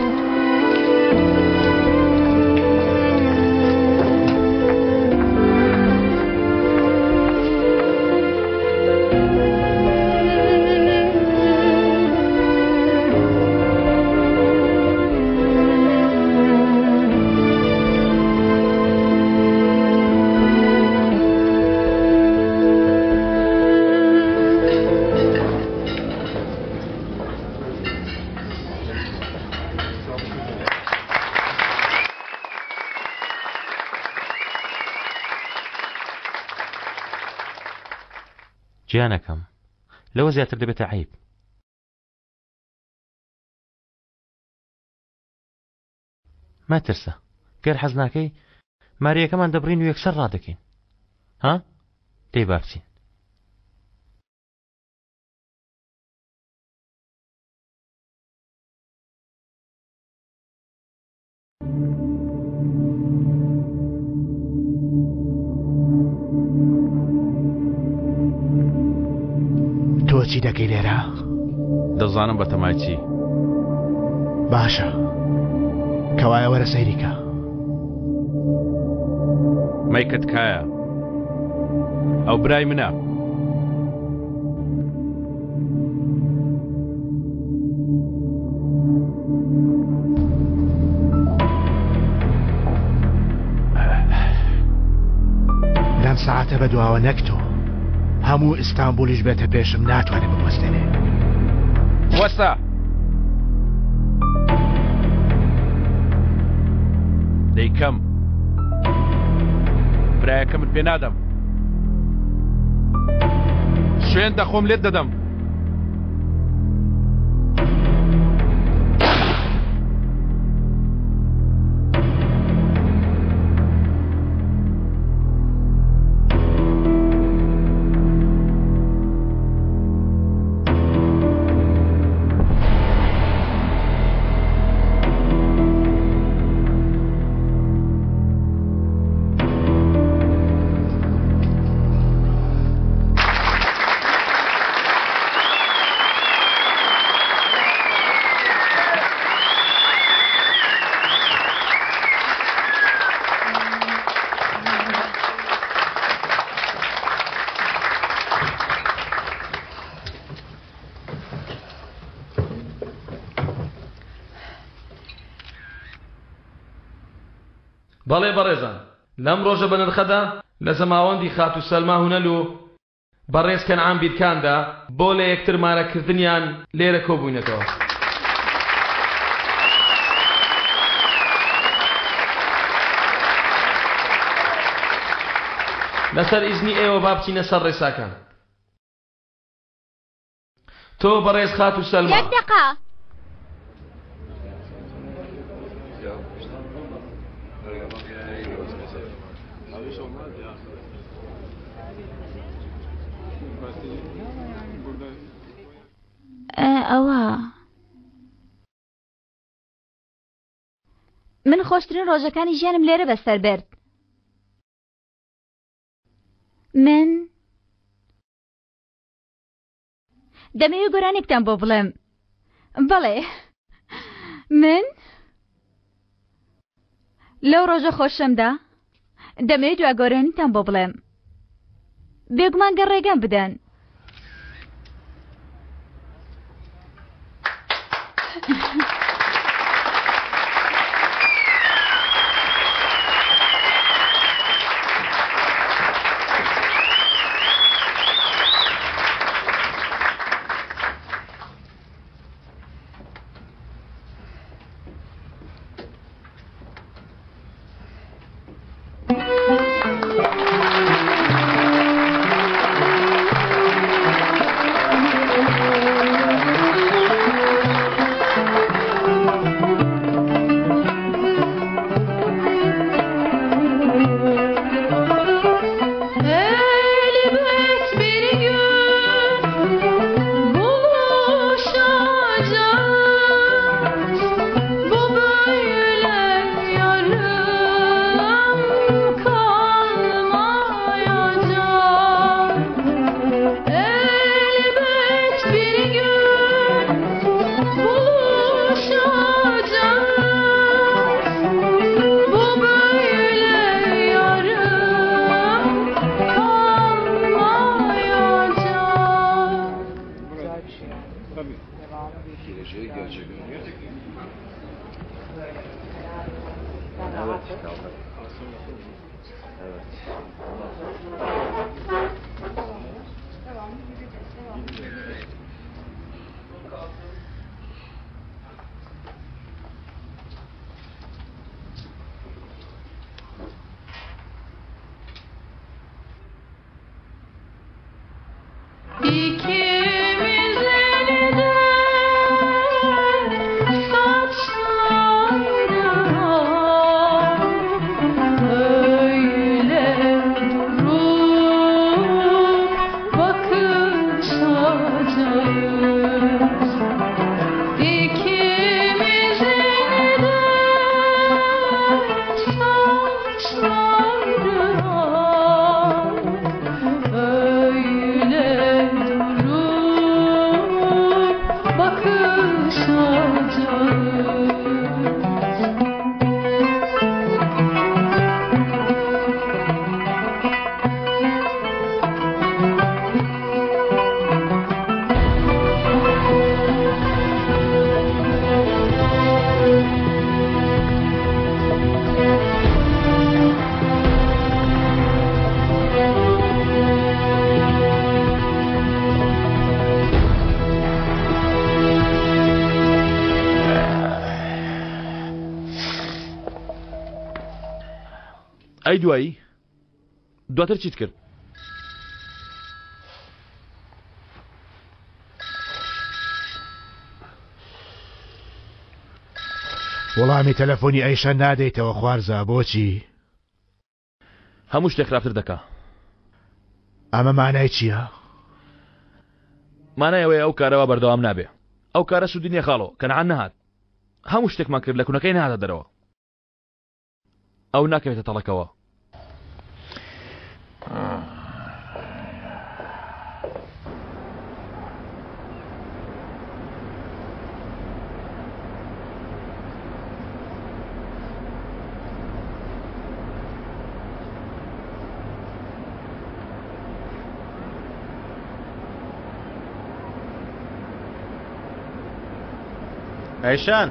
گیانەکەم لەوە زیاتر دەبێتە عەیب. مەترسە گەر حەز ناکەی ماریەکەمان دەبڕین و یەکسەر ڕادەکەین ها دەی با بچین. تۆ چی دەکەی لێرە؟ دەزانم بەتەمای چی. باشە کەوایە وەرە سەیری کە. مەیکە تکایە. ئەو برای منە. لەم سەعاتە بەدواوە نەک تۆ هەموو ئیستانبولیش بێتە پێشم ناتوانێ بموەستێنێ. وەستا! دەیکەم. برایەکەمت پێ نادەم. سوێند دەخۆم لێت دەدەم. بەڵێ بەڕێزان، لەم ڕۆژە بەنرخەدا لە زەماوەندی خاتوو سەلما هونەل و بەڕێز کەنعان بیرکاندا بۆ لە یەکتر مارەکردنیان لێرە کۆبووینەتەوە. لەسەر ئیزنی ئێوە با بچینە سەر ڕێساکان. تۆ بەڕێز خاتوو سەلما. یەک دەقە. ئەوە من خۆشترین ڕۆژەکانی ژیانم لێرە بەسەر برد. من دەمەوێت گۆرانێکتان بۆ بڵێم بەڵێ من لەو ڕۆژە خۆشەمدا دەمەوێت دوا گۆرانیتان بۆ بڵێم بێگومان گەر ڕێگەم بدەن. Elbet bir gün buluşacağız. Bu böyle yarım kalmayacak. Elbet bir gün buluşacağız. Bu böyle yarım kalmayacak. İkimizin de saçları var. Öyle durup bakışacağız. İkimizin de saçları var. Öyle durup bakışacağız. ئەی دوایی دواتر چیت کرد؟ وەڵامی تەلەفۆنی ئەیشە نادەیتەوە خوارزا بۆچی؟ هەموو شتێک خراپتر دەکا. ئەمە مانای چییە؟ مانای ئەوەیە ئەو کارە وا بەردەوام نابێ. ئەو کارە سوودی نییە خاڵۆ، کەنعان نەهات. هەموو شتێکمان کرد لە کونەکەی نەهاتە دەرەوە. ئەو ناکەوێتە تەڵەکەوە. ئەیشان.